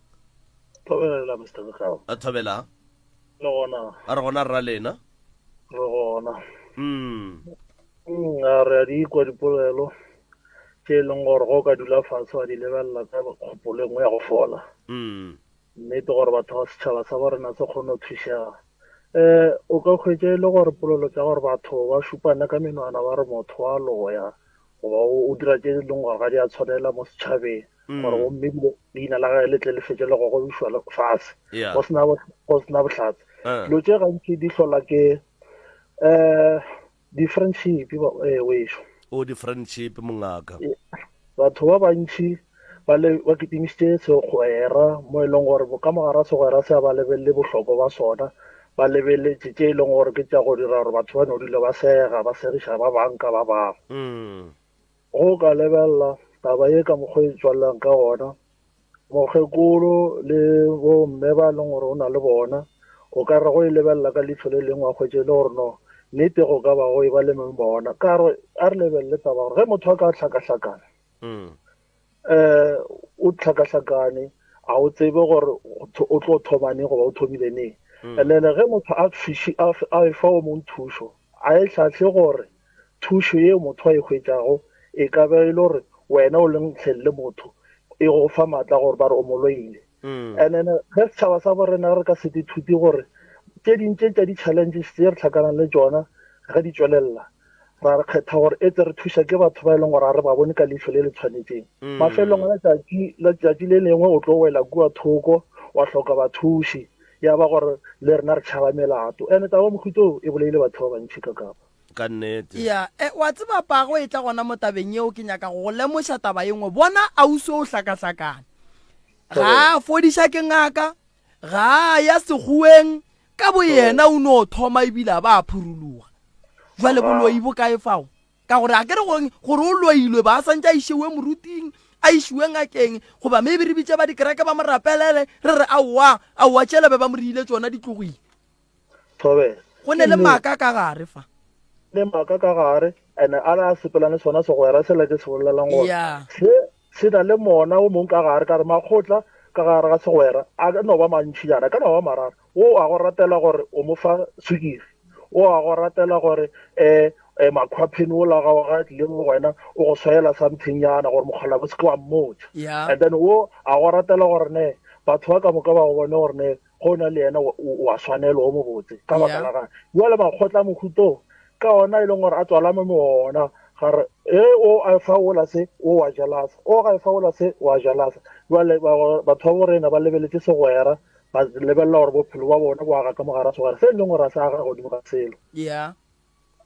Thobela Mr. Sekgao. A thobela. Le gona. A re gona rra lena. Re gona. Mm. Mm, a re a di kwa dipolelo tše e leng gore go ka dula fatshe wa di lebelela ka kgopolo e nngwe ya go fola. Mm. Nnete gore batho ba setšhaba sa bo rena se kgone go thušega. Um o ka hwetša e le gore polelo tša gore batho ba šupane ka menwana ba re motho wa loya goba o dira tše e leng gore ga di a tshwanela mo setšhabeng Mm. gore gomme ebile leina la gage le tle le fetše le gogobišwa le fase Yeah. go sena go sena bohlatse. Uh. Dilo tše gantši di hlola ke um Di-friendship eh, wešo. O di-friendship mongaka. Batho ba bantši ba le ba kitimišitše segwera mo e leng gore ka mogara segwera se ba lebelele bohlokwa ba sona ba lebeletše tše e leng gore ke tša go dira gore batho ba no dula ba sega ba segiša ba bang ka ba bangwe. Mm. Go ka lebelela taba ye ka mokgwa e tswalelang ka gona Mokgekolo le bomme ba e leng gore o na le bona, o ka re go e lebelela ka leihlo le lengwe wa hwetša e le gore no nnete go ka ba go e ba le mong bona. Ka re a re lebelele taba gore ge motho a ka hlakahlakana, um o hlakahlakane a o tsebe gore o tlo thoma neng goba o thomile neng. And then ge motho a a efa o mong thušo, a e hlahle gore Thušo yeo motho a e hwetšago e ka ba e le gore wena o leng hleng le motho e go fa maatla gore ba re o mo loile. And then ge setšhaba sa bo rena re ka se ithute gore tše ding tše tša di-challenges tše re hlakanang le tšona ge di tšwelela. Ra re kgetha gore etse re thuša ke batho ba e leng gore ga re ba bone ka leihlo le le tshwanetseng. Mafelelong a letšatši, letšatši le lengwe o tlo wela kua thoko wa hloka bathuši, ya ba gore le rena re tšhaba melato. Ene taba mohuta o e bolaile batho ba bantši ka Kapa. Ka nnete. Ya, e, wa tseba pago e tla gona mo tabeng yeo, ke nyaka go go lemoša taba ye nngwe. Bona ausi o hlakahlakane. Ga a fodiša ke ngaka, ga a ya sekgoweng, ka boyena o no thoma ebile a ba a phuruluga. Jwale boloi bo kae fao? Ka gore a ke re gore gore o loilwe ba a santše a išewe moruting, a išiwe ngakeng, goba maybe re bitše ba dikereke ba mo rapelele, re re aowa, aowa tšela be ba mo riile tšona di tlogile. Thobela. Go ne le maaka ka gare fa. Le maaka ka gare, and a le a sepela le sona segwera sela ke se bolelang gore Yeah. se se na le mona o mong ka gare, ka re makgotla ka gare ga segwera a ka no ba mantšinyana, a ka no ba mararo. O a go ratela gore o mo fa sukiri, o a go ratela gore um um makhwapheni ola ga ga tlile mo go wena o go swayela something nyana gore mokgalabje o se ke wa mmotša. Yeah. And then o a go ratela gore ne batho ba ka moka ba go bone gore ne go na le yena o a swanelwa o mobotse ka baka la gage. Jwale makgotla a mohuta o ka ona e leng gore a tswala mo ona gare e o a fa ola se o wa jalasa o ga e fa ola se wa jalasa. Jwale batho ba borena ba lebeletse segwera ba lebelela gore bophelo ba bona bo aga ka mogara segwera se e leng gore a se aga godimo ga selo. Yeah.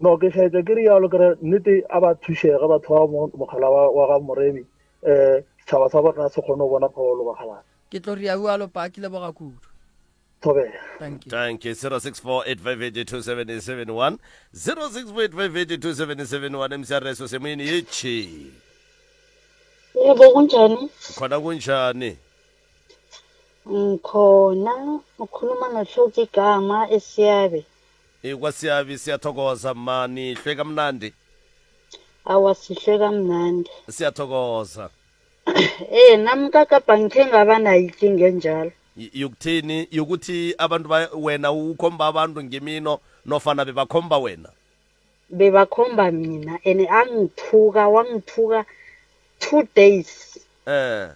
No ke šaetša ke rialo ke re nnete a ba thušege batho ba mogala wa ga Moremi um setšhaba sa borena se kgone go bona pholo bakgalabje. Ke tlo ria bjalo pa, ke leboga kudu. Thobela. Thank you. Thank you. 0648582771 0648582771 MCRS osemoyeni yetšhe. Yebo kunjani? Khona kunjani? Ngikhona ukhuluma noHloki igama eSiyabe. E kwa Siyabe siyathokoza mma nihlwe kamnandi. Awa sihlwe kamnandi. Siyathokoza. Eh nami kakapa ngikhe ngaba nayo ikinga enjalo. Yokuthini? Yokuthi abantu ba wena ukhomba abantu ngemino nofana bebakhomba wena? Bebakhomba mina and angithuka wangithuka 2 days. Eh.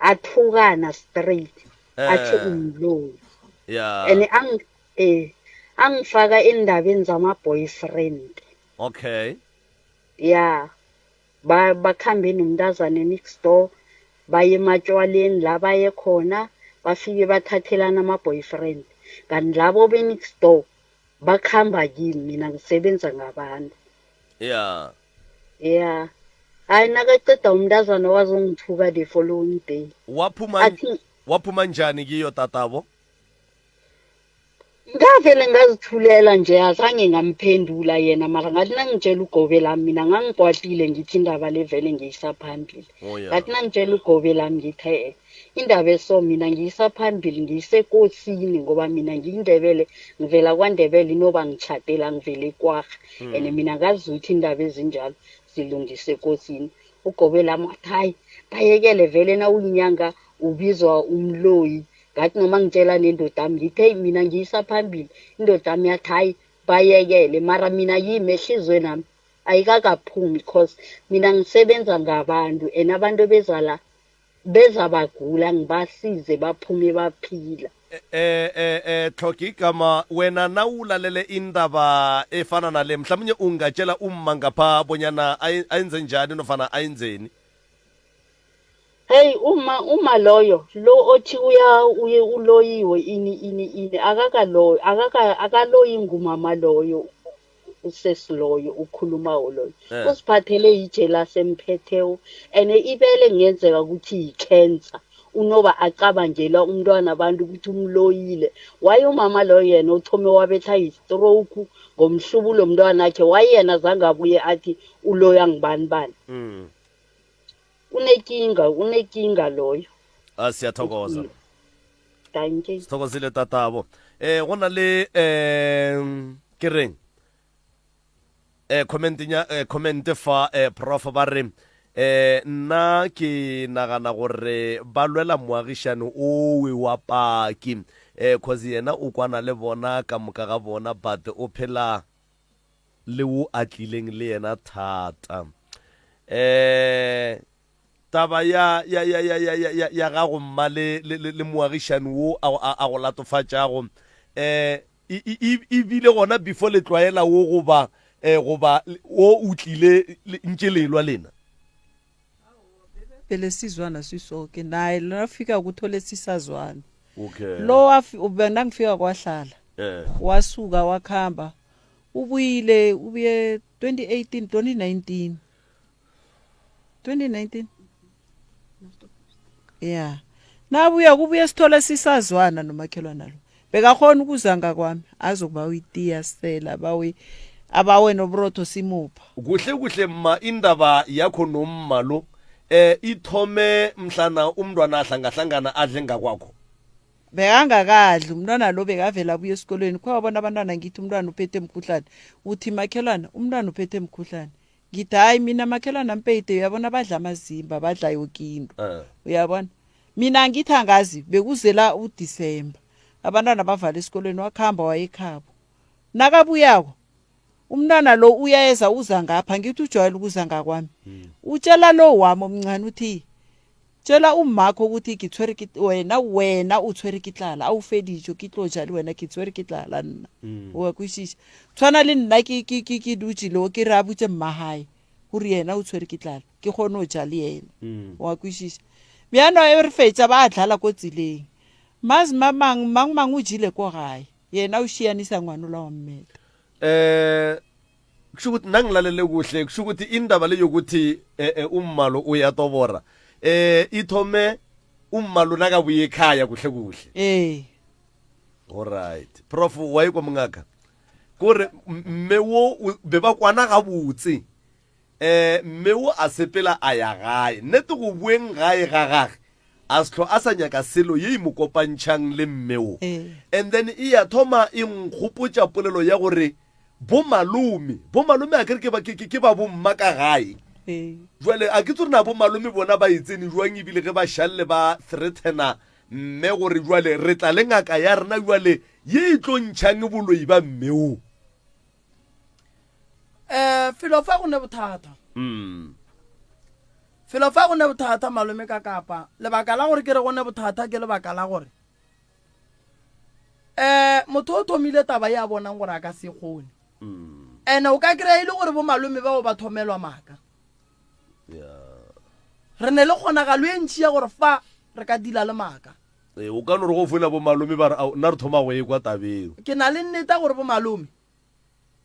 Athukana straight. Athi eh. umloyi. Yeah. And ang eh angifaka endabeni zama boyfriend. Okay. Yeah. Ba bakhambe nomntazana next door baye ematshwaleni la baye khona bafike bathathelana ama-boyfriend kanti labo be-next door bakhamba kimi mina ngisebenza ngabantu ya ya hayi nakaceda umntazana wazongithuka the following day waphuma athi waphuma njani kiyo tatabo Ngavele ngazithulela nje azange ngamphendula yena mara ngathi nangitshela ugobe lami mina ngangikwatile ngithi indaba le vele ngiyisa phambili. Oh, yeah. Ngathi nangitshela ugobe lami ngithi e indaba eso mina ngiyisa phambili ngiyise ekosini ngoba mina ngiyindebele ngivela kwaNdebele inoba ngitjhadela ngivele eKwarha and mina ngazi ukuthi indaba ezinjalo zilungise ekosini. Ugobe lami wathi hayi bayekele vele nawuyinyanga ubizwa umloyi ngathi noma ngitshela nendodami ngithi heyi mina ngiyisa phambili indodami yathi hayi bayekele mara mina yimi ehliziyweni nami ayikakaphumi cause mina ngisebenza ngabantu and abantu beza la beza bagula ngibasize baphume baphila eh eh eh tlhoga igama wena nawulalele indaba efana nale mhlawumnye ungatshela umma ngapha bonyana ayenze njani nofana ayenzeni Hey uma uma loyo lo othi uya uye uloyiwe ini ini ini akakaloyi akaka akaloyi ngumama loyo usesi loyo ukhulumayo loyo Eh. usiphathele ijela semphethewo and ibele ngenzeka ukuthi yi-cancer unoba acabangela umntwana abantu ukuthi umloyile waye umama loyo yena uthome wabetha yi-stroke ngomhlubulo mntwana akhe wayena zange abuye athi uloya ngubani bani mm. Unekinga, unekinga loyo. Ah, siyathokoza. Thank you. Sithokozile tatabo. Eh go na le eh ke reng? Eh comment nya eh, comment fa eh prof ba re eh nna ke nagana gore ba lwela moagišane owe wa paki eh cause yena o kwana le bona ka moka ga bona but o phela le wo a tlileng le yena thata. Eh taba ya ya ya ya ya ya ya, ya gago mma le le le, le moagišani wo a, a, a go latofatšago eh e, e, e, e bile gona before le tlwaela wo goba um goba o o tlile ntše le elwa lena? Pele sizwana sisoke naye nafika kuthole sisazwana. Okay. Lo nangifika kwahlala. Eh. Wasuka wakhamba. Ubuyile ubuye 2018 2019. 2019. Yeah. Nabuya kubuye sithole sisazwana nomakhelwana lo. Bekakhona ukuza ngakwami azokuba uyitiya sela bawe abawe noburotho simupha. Kuhle kuhle mma indaba yakho nomma lo eh ithome mhlana umntwana ahlangahlangana adle ngakwakho. Bekangakadli umntwana lo bekavela abuya esikolweni khe wabona abantwana ngithi umntwana uphethe mkhuhlane uthi makhelwana umntwana uphethe mkhuhlane ngithi hayi mina makhelwana mpeyide uyabona badla amazimba badla yoke into Eh. uyabona mina ngithi angazi bekuzela uDisemba abantwana bavala esikolweni wakhamba wayekhabo nakabuyako umntwana lo uyeza uza ngapha ngithi ujwayele ukuza ngakwami utshela lo wami omncane uthi tshela ummakho ukuthi ke tshwere ke wena wena o tshwere ke tlala a o feditšo ke tlo ja le wena ke tshwere ke tlala nna mm. wa kwešiša tshwana le nna ke ke ke ke dutše le ke re a butse mmagae gore yena o tshwere ke tlala ke kgone go ja le yena mm. wa kwešiša bjano e re fetša ba dlala ko tseleng mas mang mang mang o jile ko gae yena o šianisa ngwanola wa mmeta um kusho ukuthi nangilalele kuhle kusho ukuthi indaba le yokuthi eh, eh, ummalo uyatobora eh ithome ummalo nakabuye ekhaya kuhle kuhle ee alright prof wayekwa mongaka kore mme wo be ba kwana gabotse eh mme wo a sepela a ya gae nnete go boeng gae ga gage a se hlo a sa nyaka selo ye e mo kopantšhang le mme wo and then e ya thoma e nkgopotša polelo ya gore Bo malome, bo malome a kere ke ba, ke, ke, ke ba bomma ka gae. Jwale a ke tsore na bo malome bona ba e tsene jwang ebile ge ba šalle ba threatena mme gore jwale re tla le ngaka ya rena jwale ye e tlo ntšhang boloi ba mme o. Eh, felo fa go ne bothata. Mm. Felo fa go ne bothata malome ka kapa. Lebaka la gore ke re go ne bothata ke lebaka la gore um motho o thomile taba ye a bonang gore a ka se kgone mm. ene o ka kry-a e le gore bo malome bao ba thomelwa maaka re ne le kgonagalo e ntšhi ya gore fa re ka dila le maaka ee o ka no re go founa bo malome ba re nna re thoma go e kwa tabeo ke na le nneta gore bo malome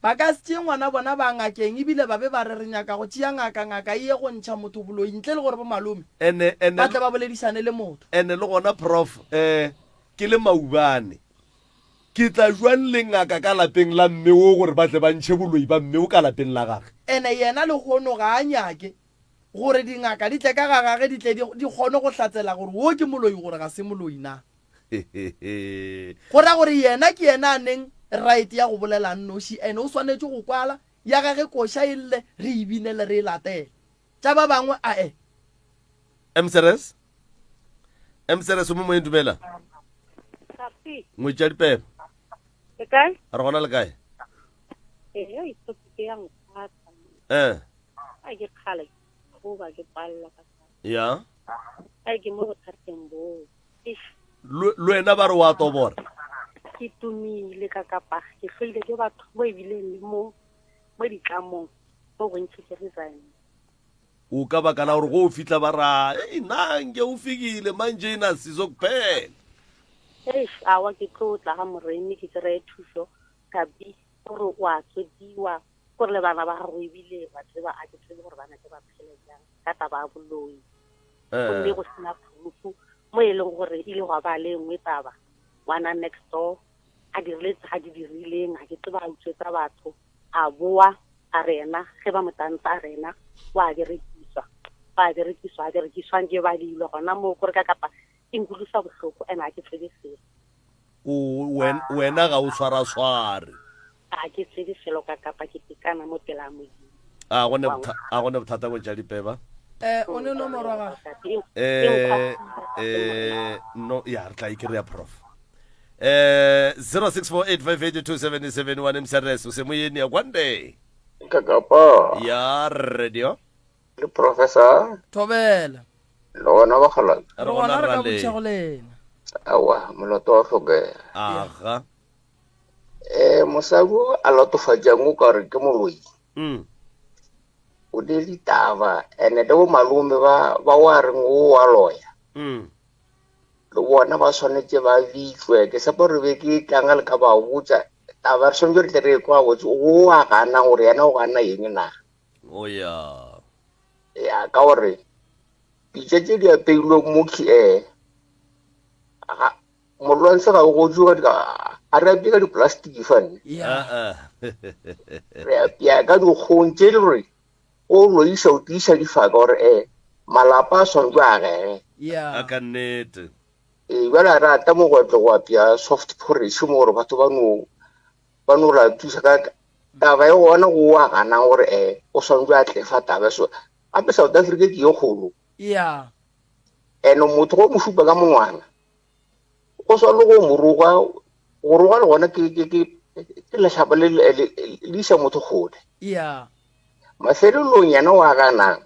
Ba ka se tšee ngwana bona ba ngakeng ebile ba be ba re re nyaka go tšea ngaka, ngaka e ye go ntšha motho boloi ntle le gore bo malome Ene, ene, ba tle ba boledišane le motho. Ene le gona Prof, eh, ke le maubane, ke tla jwang le ngaka ka lapeng la mme wo gore ba tle ba ntšhe boloi ba mme wo ka lapeng la gage? Ene yena lehono ga a nyake gore dingaka di tle ka ga gage di tle di, di kgone go hlatsela gore wo ke moloi gore ga se moloi na. Go ra gore yena ke yena a neng right ya go bolela a nnoši and o swanetše go kwala ya gage koša e lle re e binele re e latele. Tša ba bangwe ae. Msrs. Msrs o mo moyeng dumela. Papi. Ngwetši ya dipeba. Le kae? Re gona le kae? Ee, yo topic ya nkgwatha. Eh. A ke kgale ke ba ke palelwa ka. Ya. A ke mo bothateng boo. Le wena ba re wa tobora. Ke tumile ka kapa ke hloile ke batho bo ebileng le mo mo ditlamong mo bontši ke resign. O ka baka la gore go o fihla ba ra ei nanke o fikile manje ina sizo kuphela. Eish awa ke tlo tla ga moremi ke kry-e thuso kabi gore o a tsodiwa gore le bana ba gago ebile wa tseba a ke tsebe gore bana ke ba phele jang ka taba ya boloi. Gomme go sena proof mo e leng gore ile gwa ba le nngwe taba ngwana next door a dirile tse a di dirileng ga ke tseba a utswetsa batho a boa a rena ge ba mo tantsa a rena wa berekiswa wa berekiswa a berekiswang ke ba dilwa gona moo gore ka kapa e nkutlwisa bohloko and ga ke tsebe selo O, wen, wena ga o swarasware. Ga ke tsebe selo ka kapa ke tekana mo pela Modimo. A go ne botha, a go ne bothata go tša dipeba. Eh, o ne nomoro ga. Eh, eh, no, ya, re tla e kry-a prof. Eh, 0648582771 MCRS, o se moyeni ya kwande. Kakapa. Ya radio. Le professor. Thobela. Le gona bakgalabje. Re gona re ka botša go lena. Aowa, molato wa hlokega. Aga. Um mosadi o a latofatšang o ka re ke moloi. Mm. O ne ditaba ene le bo malome ba ba wa reng o wa loya. Mm. Le bona ba swanetše ba bitswe. Ke tshepa gore be ke tlanga le ka ba botša taba re swanetše re tle re e kwa botse o a gana gore yena o gana eng na. O ya. Ya ka gore pitša tše di apeilwe mo ki eh ga molwanse ga o goju ga a re apea ka diplastiki fane. Ya. Re apea ka dikgong tše le gore o loisa o tiisa difaka gore eh malapa a swanetše a gege. Ya. A ka nnete. Ee, bjale a rata mo go tlo go apea soft porridge mo gore batho ba no ba no la thusa ka taba e gona go wa gana gore eh o swanetše a tle fa taba so gape South Africa ke ye kgolo. Ya. Ene motho go mo šupa ka monwana go swa le go mo roga go roga le gona ke ke ke ke lehlapa le le le isa motho kgole. Ya. Mafelelong yena wa ganang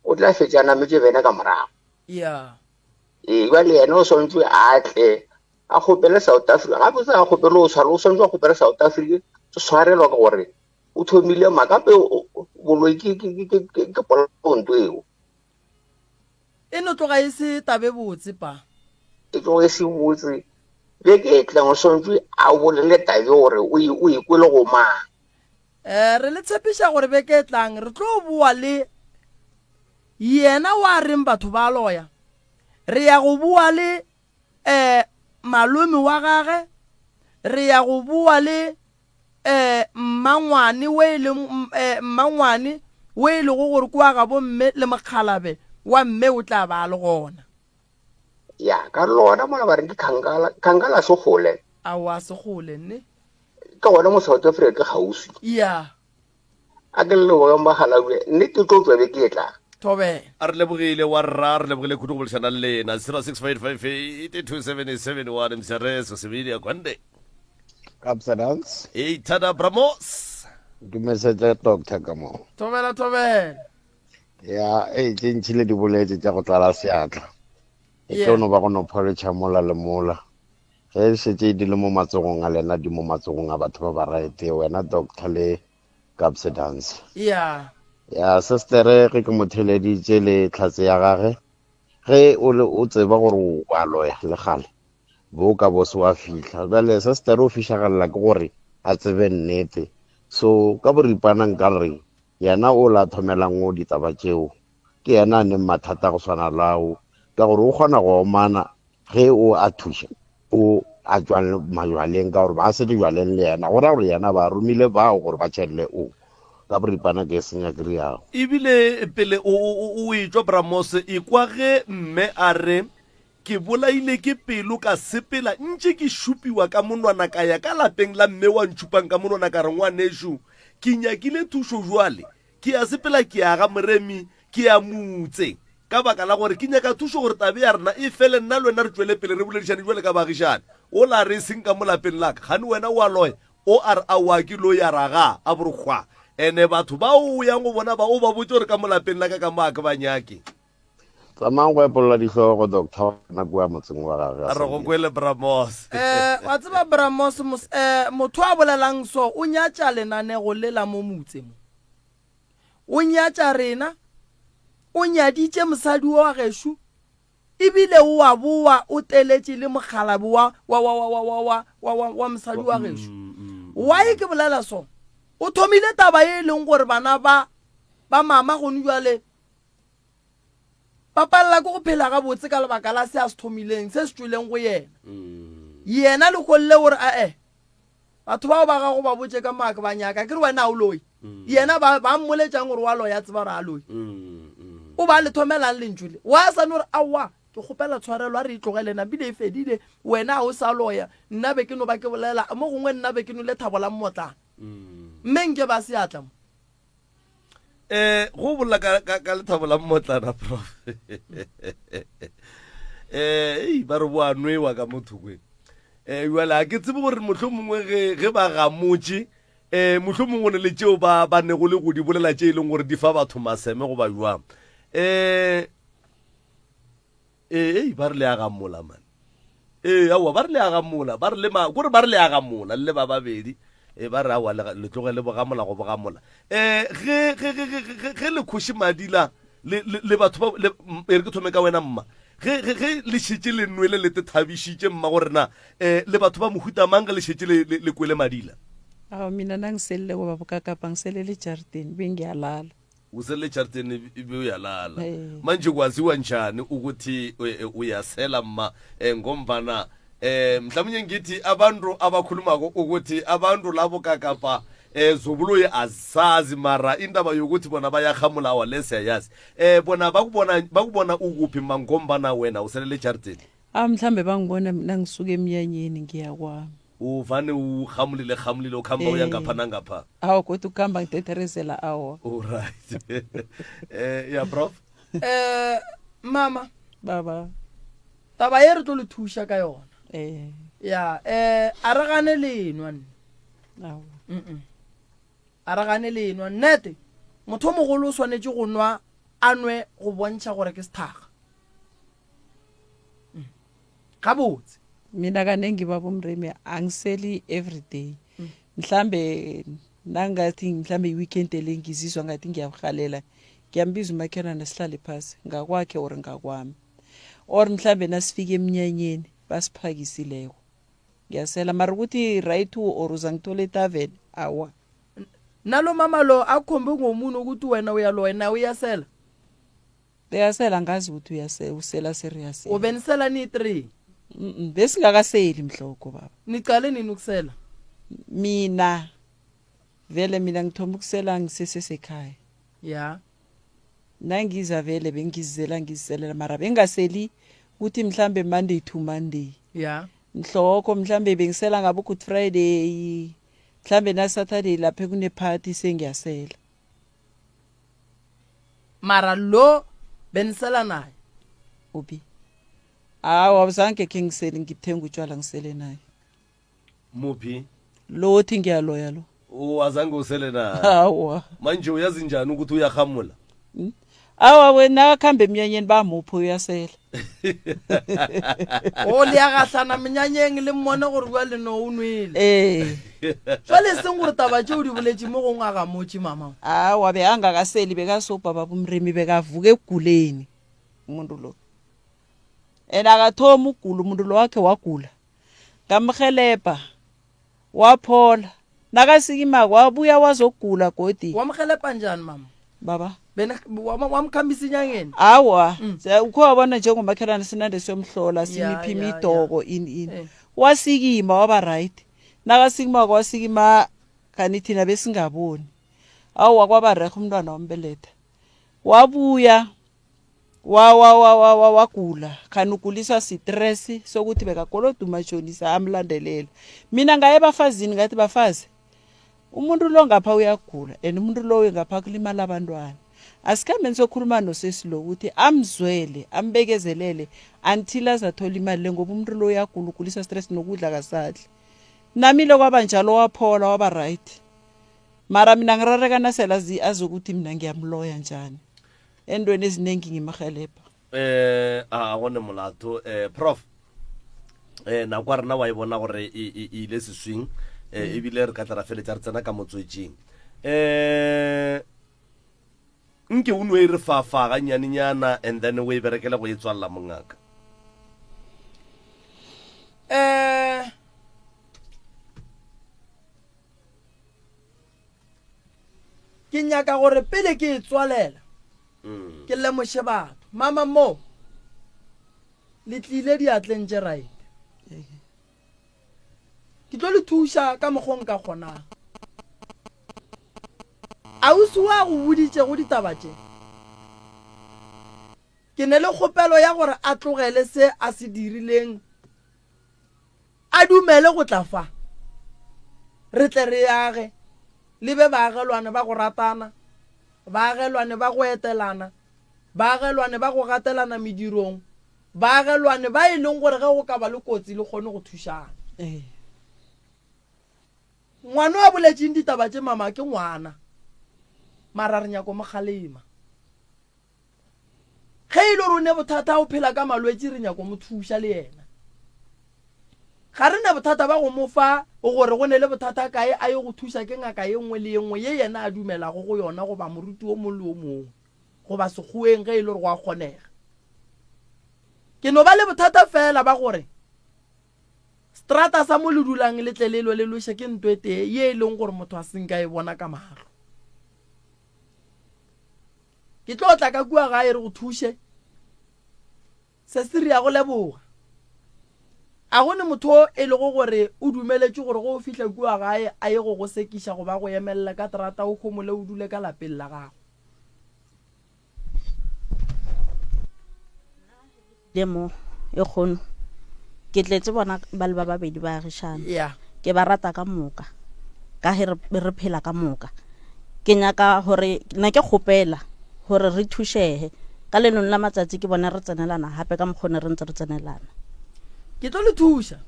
o tla fetša a nametše bene ka morago. Ya. Ee, bjale yena o swanetše a tle a kgopele South Africa gape se a kgopele o tshware o swanetše a kgopele South Africa se tshwarelwa ka gore o thomile makape boloi ke ke ke ke ke polaonto eo. E no tloga e se tabe botse pa. E tloga e se botse. Beke e tlang o swanetše a bolele tabe gore o e o e kwele go mang. Eh re le tshepiša gore beke e tlang re tlo boa le yena wa reng batho ba loya. Re ya go boa le eh malome wa gage, re ya go boa le eh mmangwane we e leng eh mmangwane we e lego gore ke wa gabo mme le mokgalabe wa mme o tla ba a le gona. Ya, ka lona mola ba reng ke Khankala, Khankala se kgole. Aowa se kgole nne. Ka gona mo South Africa ke kgauswi. Ya. A ke le lebogeng bakgalabje, nnete e tlo tšwa beke e tlang. Thobela. A re lebogile wa rra, re lebogile kudu go boledišana le lena. 0655827771 Msereso Semedia Kwande. Kabza Dance. Hey Thada Bramos. Dumesetša doctor ka mo. Thobela thobela. Ya, e tše ntši le di boletše tša go tlala seatla. E tlo no ba go no pholetšha mola le mola. Ge e šetše di le mo matsogong a lena di mo matsogong a batho ba ba right, wena doctor le Kabza Dance. Ya. Ya sistere ge ke mo theleditše le tlhatse ya gage ge o le o tseba gore o a loya le gale bo ka bo se wa fihla bjale sistere o fišagalela ke gore a tsebe nnete so ka boripana nka re yena o la thomelang o ditaba tšeo ke yena a neng mathata go swana lao ka gore o kgona go omana ge o a thuša o a tšwang majwaleng ka gore ba se dijwaleng le yena go ra gore yena ba romile bao gore ba tšhelele o ka boripana ke senya ke riago. Ebile pele o o etšwa Bramos ekwa ge mme a re ke bolaile ke pelo ka sepela ntše ke šupiwa ka monwana ka ya ka lapeng la mme wa ntšhupang ka monwana ka re ngwanešu ke nyakile thušo jwale Ke a sepela ke ya ga Moremi, ke ya motse, ka baka la gore ke nyaka thušo gore tabe ya rena e fele, nna le wena re tšwele pele re boledišane bjale ka baagišane. Ola a re, E seng ka mo lapeng la ka. Kgane wena o a loya? O a re, Aowa, ke loyi. A re, Agaa, a bo re hwa. Ene batho bao o yang go bona ba, o ba botše gore ka mo lapeng la ka ka mo a ke ba nyake. Tsamayang go epolla dihlogo doctor wa kua motseng wa gage. A re go kwele Bra Moss. Eh, wa tseba Bra Moss, mos, eh, motho a bolelang so o nyatša lenanego le la mo motse mo. O nyatša rena, o nyaditše mosadi wa gešo, ebile o a boa o teletše le mokgalabe wa, wa, wa, wa, wa, wa, wa, wa, wa, wa mosadi wa gešo. Why ke bolela so? O thomile taba e leng gore bana ba, ba mama gone jwale Ba palela ke go phela gabotse ka lebaka la se a se thomileng, se se tšweleng go yena. Yena leholle le o re, Ae, batho bao ba gago ba botše ka maaka ba nyaka, ke re wena a o loye. Yena ba, ba mmoletšang gore wa loya, a tseba gore a loye. O ba le thomelang lentšu le. Wa sa no re, Aowa, ke kgopela tshwarelo, a re e tlogele, napile e fedile, wena a o sa loya, nna be ke no ba ke bolela, mo gongwe nna be ke nole thabo la mmotlana. Mme nke ba seatla mo. Eh, go bolela ka, ka, ka lethabo la mmotlana prof eh ei, ba re bo a nwewa ka mo thokong eh jale a ke tsebe gore mohlho mongwe ge, ge ba gamotše eh mohlho mongwe ne le tšeo ba ba nego le go di bolela tše e leng gore di fa batho maseme goba jwang eh ee ba re le a gamola man. Ee, aowa, ba re le a gamola, ba re le ma, kore ba re le a gamola, le le ba babedi. E ba re aowa, le, le tloge le bogamola go bogamola. Eh, ge, ge, ge, ge, ge, ge le khoše madila, le, le, le batho ba, le, e re ke thome ka wena mma. Ge, ge, ge le šetše le nwele le te thabišitše mma gore na, eh, le batho ba mohuta mang ge le šetše le, le, le kwele madila? Aowa, mina nangiselile goba bokakapa ngiselele ejarideni bengiyalala. Usele ibe uyalala. Manje kwaziwa njani ukuthi uyasela mma ngombana eh mhlawumnye ngithi abantu abakhulumako ukuthi abantu labo kakapa eh zobuloyi azazi mara indaba yokuthi bona bayarhamula awa le siyayazi eh bona bakubona bakubona ukuphi mma ngombana wena uselele ejardini Ah mhlambe bangibona mina ngisuka emnyanyeni ngiya kwami. Uvane urhamulile rhamulile ukhamba uya ngapha nangapha. Awa kodwa ukuhamba ngithetherezela awa. Alright. Eh ya prof. Eh mama. Baba. Taba ye re tlo le thuša ka yona. Eh. Ya eh a re gane lenwa nne. Awa. Mm. A re gane lenwa nnete. Motho o mogolo o swanetše go nwa a nwe go bontšha gore ke sethakga. Mm. Gabotse. Mina kaningi baba uMremi angiseli everyday. Mm. Mhlambe nangathi mhlambe iweekend le ngizizwa ngathi ngiyabuhalela. Ngiyambiza umakhelwane sihlale phasi ngakwakhe or ngakwami. Or mhlambe nasifika emnyanyeni basiphakisileko. Ngiyasela mara ukuthi right or uzangithola etavern awa. Nalo mama lo akhombe ngomuno ukuthi wena uyaloya nawe uyasela. Bekasela ngazi ukuthi uyase usela serious. O benisela ni 3. Mm besingakaseli mhloko baba. Niqale nini ukusela? Mina vele mina ngithoma ukusela ngisesesekhaya. Ya. Nangiza vele bengizizela ngiziselela mara bengaseli ukuthi mhlambe Monday to Monday. Ya. Mhlokho mhlambe bengisela ngabo Good Friday. Mhlambe na Saturday lapha kune party sengiyasela. Mara lo benisela naye. Uphi? Awa zange khe ngisele ngithenga utshwala ngisele naye. Muphi? Lo othi ngiyaloya lo. O azange usele naye. Awa. Manje uyazi njani ukuthi uyahamula? Hmm? Awa wena akhambe emnyanyeni bamuphi uyasela. O le ya gahlana menyanyeng le mmone gore bua le no o nwele. Eh. Jwale seng gore taba tše o di boletše mo gongwe a gamotše mama. Awa be angakaseli bekasopa baba umremi bekavuka ekuguleni umuntu lo. And akathomi ukugula umuntu lo wakhe wagula. Ngamhelebha waphola nakasikimako wabuya wazokugula godi. Wamhelebha njani mama? Baba. Bena wamkhambisa inyangeni? Awa, mm. ukho wabona njengomakhelwane sinande siyomhlola simiphi imidoko ini ini. Eh. Wasikima waba right. Nakasikimako wasikima kani thina besingaboni. Awa kwaba reh umntwana wambeletha. Wabuya wa wa wa wa wa wagula khani uguliswa sitress sokuthi bekakoloda umashonisa amlandelela mina ngaye ebafazini ngathi bafazi umuntu lo ngapha uyagula and umuntu loyo ngapha kulimala abantwana asikhambeni sokhuluma nosesi lo ukuthi amzwele ambekezelele until azathola imali le ngoba umuntu lo uyagula uguliswa stress nokudla kasadli namile kwaba njalo waphola waba right mara mina ngirareka nasela azokuthi mina ngiyamloya njani entweni eziningi ngimrhelebha eh a gone molato eh prof eh nako ya rena wa e bona gore e e, e ile seswing eh mm. ebile re ka tla ra feletsa re tsena ka motswetsing eh nke o no e re fafa ganyanenyana and then o e berekele go e tswalela mongaka eh Ke nyaka gore pele ke e tswalela mm. ke lemoše batho mama mo le tlile diatleng tše right ke tlo le thuša ka mokgwa nka kgonang ausi wa go boditšego ditaba tše ke ne le kgopelo ya gore a tlogele se a se dirileng A dumele go tla fa, re tle re age, le be baagelwane ba go ratana, baagelwane ba go etelana, baagelwane ba go gatelana medirong, baagelwane ba e leng gore ge go ka ba le kotsi le kgone go thušana. Ngwana o a boletšeng ditaba tše mama ke ngwana, mara re nyako mo kgalema. Ge e le gore o ne bothata o phela ka malwetši re nyako mo thuša le yena. Ga re na bothata ba go mo fa gore go ne le bothata kae a ye go thuša ke ngaka ye nngwe le ye nngwe ye yena a dumelago go yona goba moruti wo mongwe le wo mongwe goba sekgoweng ge e le gore go a kgonega. Ke no ba le bothata feela ba gore strata sa mo le dulang le tle le lwe le lweše ke nto e tee ye e leng gore motho a se nka e bona ka mahlo. Ke tlo tla ka kua gae re go thuše. Se se re ya go leboga. A go ne motho o e lego gore o dumeletšwe gore ge o fihla kua gae a ye go go sekiša goba a go emelele ka terata o homole o dule ka lapeng la gago. Le mo e kgono ke tletse bona ba le ba babedi ba agišana. Yeah. Ke ba rata ka moka ka ge re phela ka moka. Ke nyaka gore ne ke kgopela gore re thušege ka lenong la matsatsi ke bone re tsenelana gape ka mokgwa ne re ntse re tsenelana. Ke tlo le thuša.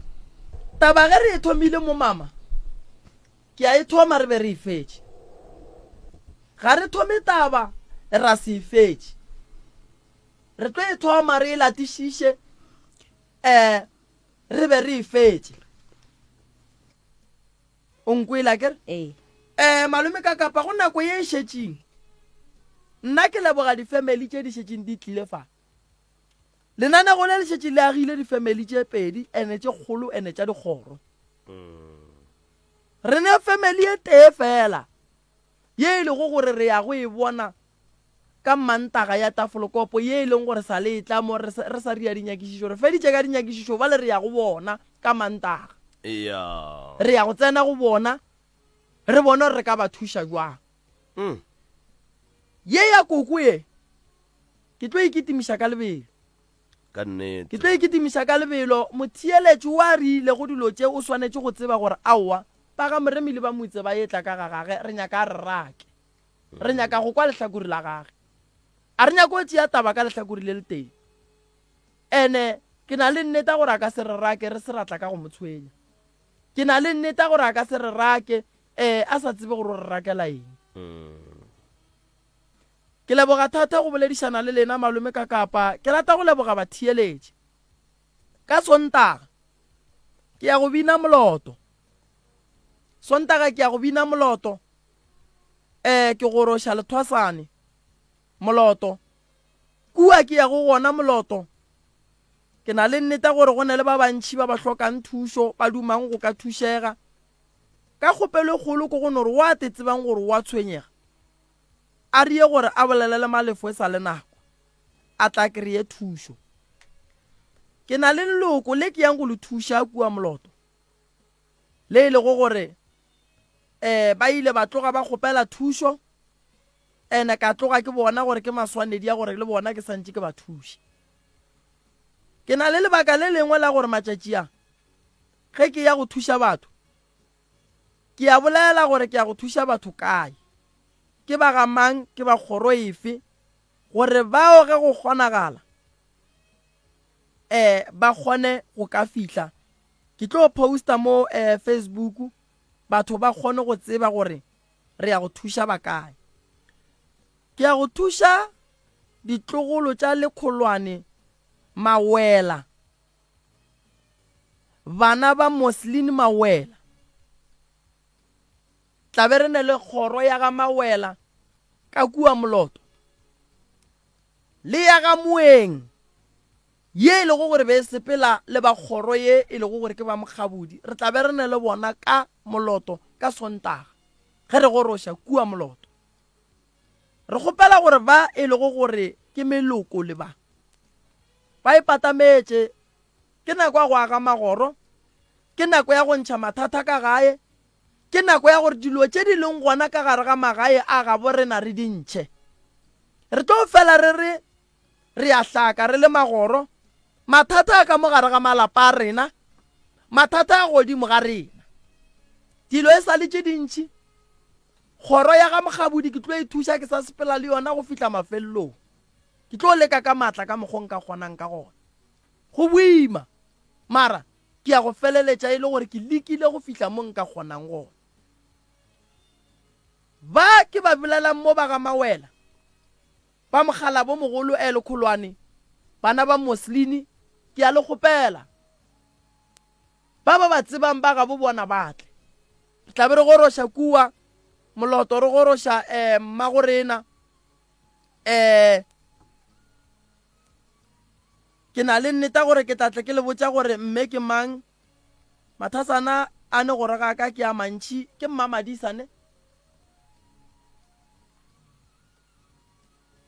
Taba ge re e thomile mo mama, ke a e thoma re be re e fetše. Ga re thome taba ra se e fetše. Re tlo e thoma re e latišiše um re be re e fetše. O nkwele akere? Ee. Eh, malome ka kapa go nako ye e šetšeng. Nna ke leboga difemeli tše di šetšeng di tlile fa. Lenanego le le šetše le agile difemeli tše pedi ene tše kgolo ene tša dikgoro. Re ne femeli e tee fela ye e lego gore re ya go e bona ka Mantaga ya Tafolokopo ye e leng gore sa le e tla mo re sa, re sa ria dinyakišišo. Re feditše ka dinyakišišo bale re ya go bona ka Mantaga. Eya. Re ya go tsena go bona re bone gore re ka ba thuša jwang. Mm. Ye ya koko ye ke tlo e kitimiša ka lebelo. Ka nnete. Ke tlo e kitimiša ka lebelo. Motheeletši o a rilego dilo tše o swanetše go tseba gore aowa ba ga Moremi le ba Motse ba etla ka ga gage re nyaka a re rake. Re nyaka go kwa lehlakore la gage. A re nyake go tšea taba ka lehlakore le letee. Ene ke na le nneta gore a ka se re rake re se ra tla ka go mo tshwenya. Ke na le nneta gore a ka se re rake eh, a sa tsebe gore o re rakela eng. Ke leboga thata go boledišana le lena malome ka Kapa. Ke rata go leboga batheeletši. Ka Sontaga ke ya go bina moloto. Sontaga ke ya go bina moloto. Ee, ke goroša lethwasane, moloto. Kua ke yago gona, moloto. Ke na le nneta gore go na le ba bantši ba ba hlokang thušo, ba dumang go ka thušega. Ka kgopelo e kgolo ke go no re wa te tsebang gore o a tshwenyega, a re ye gore a bolele le Malefo e sa le nako, a tla kreye thušo. Ke na le leloko le ke yang go le thuša kua Moloto, le e lego gore um ba ile ba tloga ba kgopela thušo ene ka tloga ke bona gore ke maswanedi a gore le bona ke santše ke ba thuše. Ke na le lebaka le lengwe la gore matšatši a ge ke ya go thuša batho ke a bolela gore ke ya go thuša batho kae, ke ba ga mang, ke ba kgoro efe, gore bao ge go kgonagala um ba kgone go ka fihla. Ke tlo posta mo um Facebook batho ba kgone go tseba gore re ya go thuša ba kae. Ke ya go thuša ditlogolo tša Lekholwane Mawela, bana ba Moslin Mawela. Tla be re ne le kgoro ya ga Mawela ka kua Moloto le ya ga Moeng. Ye e lego gore be e sepela le ba kgoro ye e lego gore ke ba Mokgabodi, re tla be re ne le bona ka Moloto ka Sontaga ge re goroša kua Moloto. Re kgopela gore ba e lego gore ke meloko le ba, ba e patametše. Ke nako ya go aga magoro, ke nako ya go ntšha mathata ka gae, ke nako ya gore dilo tše di leng gona ka gare ga magae a gabo rena re di ntšhe. Re tlo fela re re Re a hlaka re le magoro, mathata a ka mo gare ga malapa a rena, mathata a godimo ga rena. Dilo e sa le tše dintši. Kgoro ya ga Mokgabudi ke tlo e thuša ke sa sepela le yona go fihla mafelelong. Ke tlo leka ka matla ka mokgo nka kgonang ka gona. Go boima, mara ke ya go feleletša e le gore ke lekile go fihla mo nka kgonang gona. Ba ke ba bolelang mo ba ga Mawela Ba mokgalabo mogolo El Kholwane, bana ba Moslini, ke a le kgopela. Ba ba ba tsebang ba gabo bona ba tle. Re tla be re goroša kua Moloto, re goroša um mmagorena. Um ke na le nneta gore ke tla tle ke le botša gore mme ke mang. Mathasana a ne gore ga ka ke a mantši, ke mmamadisa ne.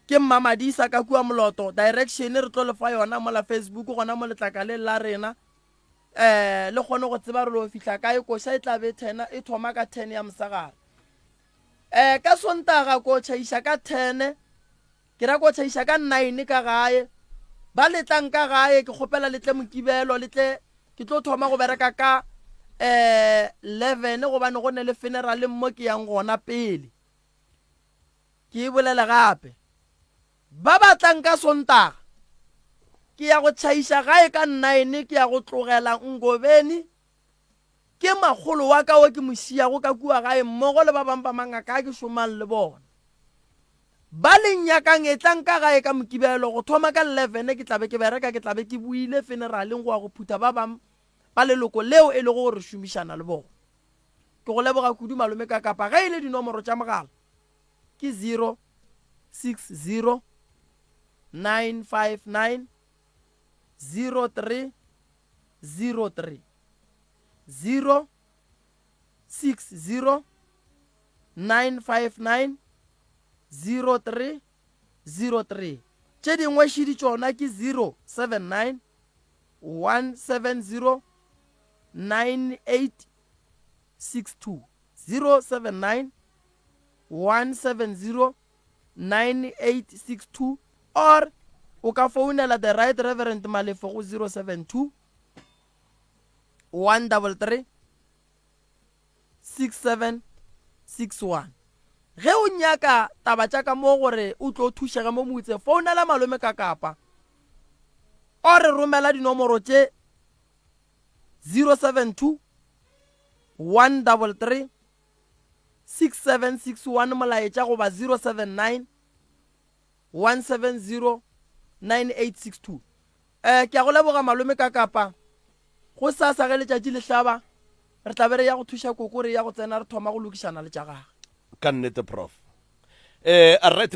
Ke mmamadisa ka kua Moloto, direction re tlo le fa yona mola Facebook gona mo letlakaleng la rena. Eh, le kgone go tseba re lo fihla kae, koša e tla be thena e thoma ka 10 ya mosegare. Eh, ka Sontaga ko tšhaiša ka 10, ke ra ko tšhaiša ka 9 ka gae. Ba le tlang ka gae ke kgopela le tle Mokibelo, le tle ke tlo thoma go bereka ka eh 11 gobane go ne le funeral mo ke yang gona pele. Ke e bolele gape. Ba ba tlang ka Sontaga, ke ya go tšhaiša gae ka nnaene, ke ya go tlogela Ngobeni, ke makgolo wa ka wo ke mo šiago ka kua gae mmogo le ba bang ba mangaka a ke šomang le bona. Ba le nnyakang, etlang ka gae ka Mokibelo go thoma ka 11 ke tla be ke bereka, ke tla be ke boile feneraleng go ya go phutha ba bang ba leloko leo e lego gore re šomišana le bona. Ke go leboga kudu malome ka kapa ge e le dinomoro tša mogala ke 060 959 03 03 060 959 03 03 Tše dingwe šidi tšona ke 079 170 9862 079 170 9862 or o ka founela the right reverend Malefo go 072 133 6761 Ge o nyaka taba tša ka mo gore o tlo thušega mo motse founela malome ka kapa or romela dinomoro tše 072 133 6761 molaetša goba 079 170 9862. Eh, ke a go leboga malome ka kapa. Go sasa ge letšatši le hlaba, re tla be re ya go thuša koko re ya go tsena re thoma go lokišana le tša gage. Ka nnete prof. Eh, right.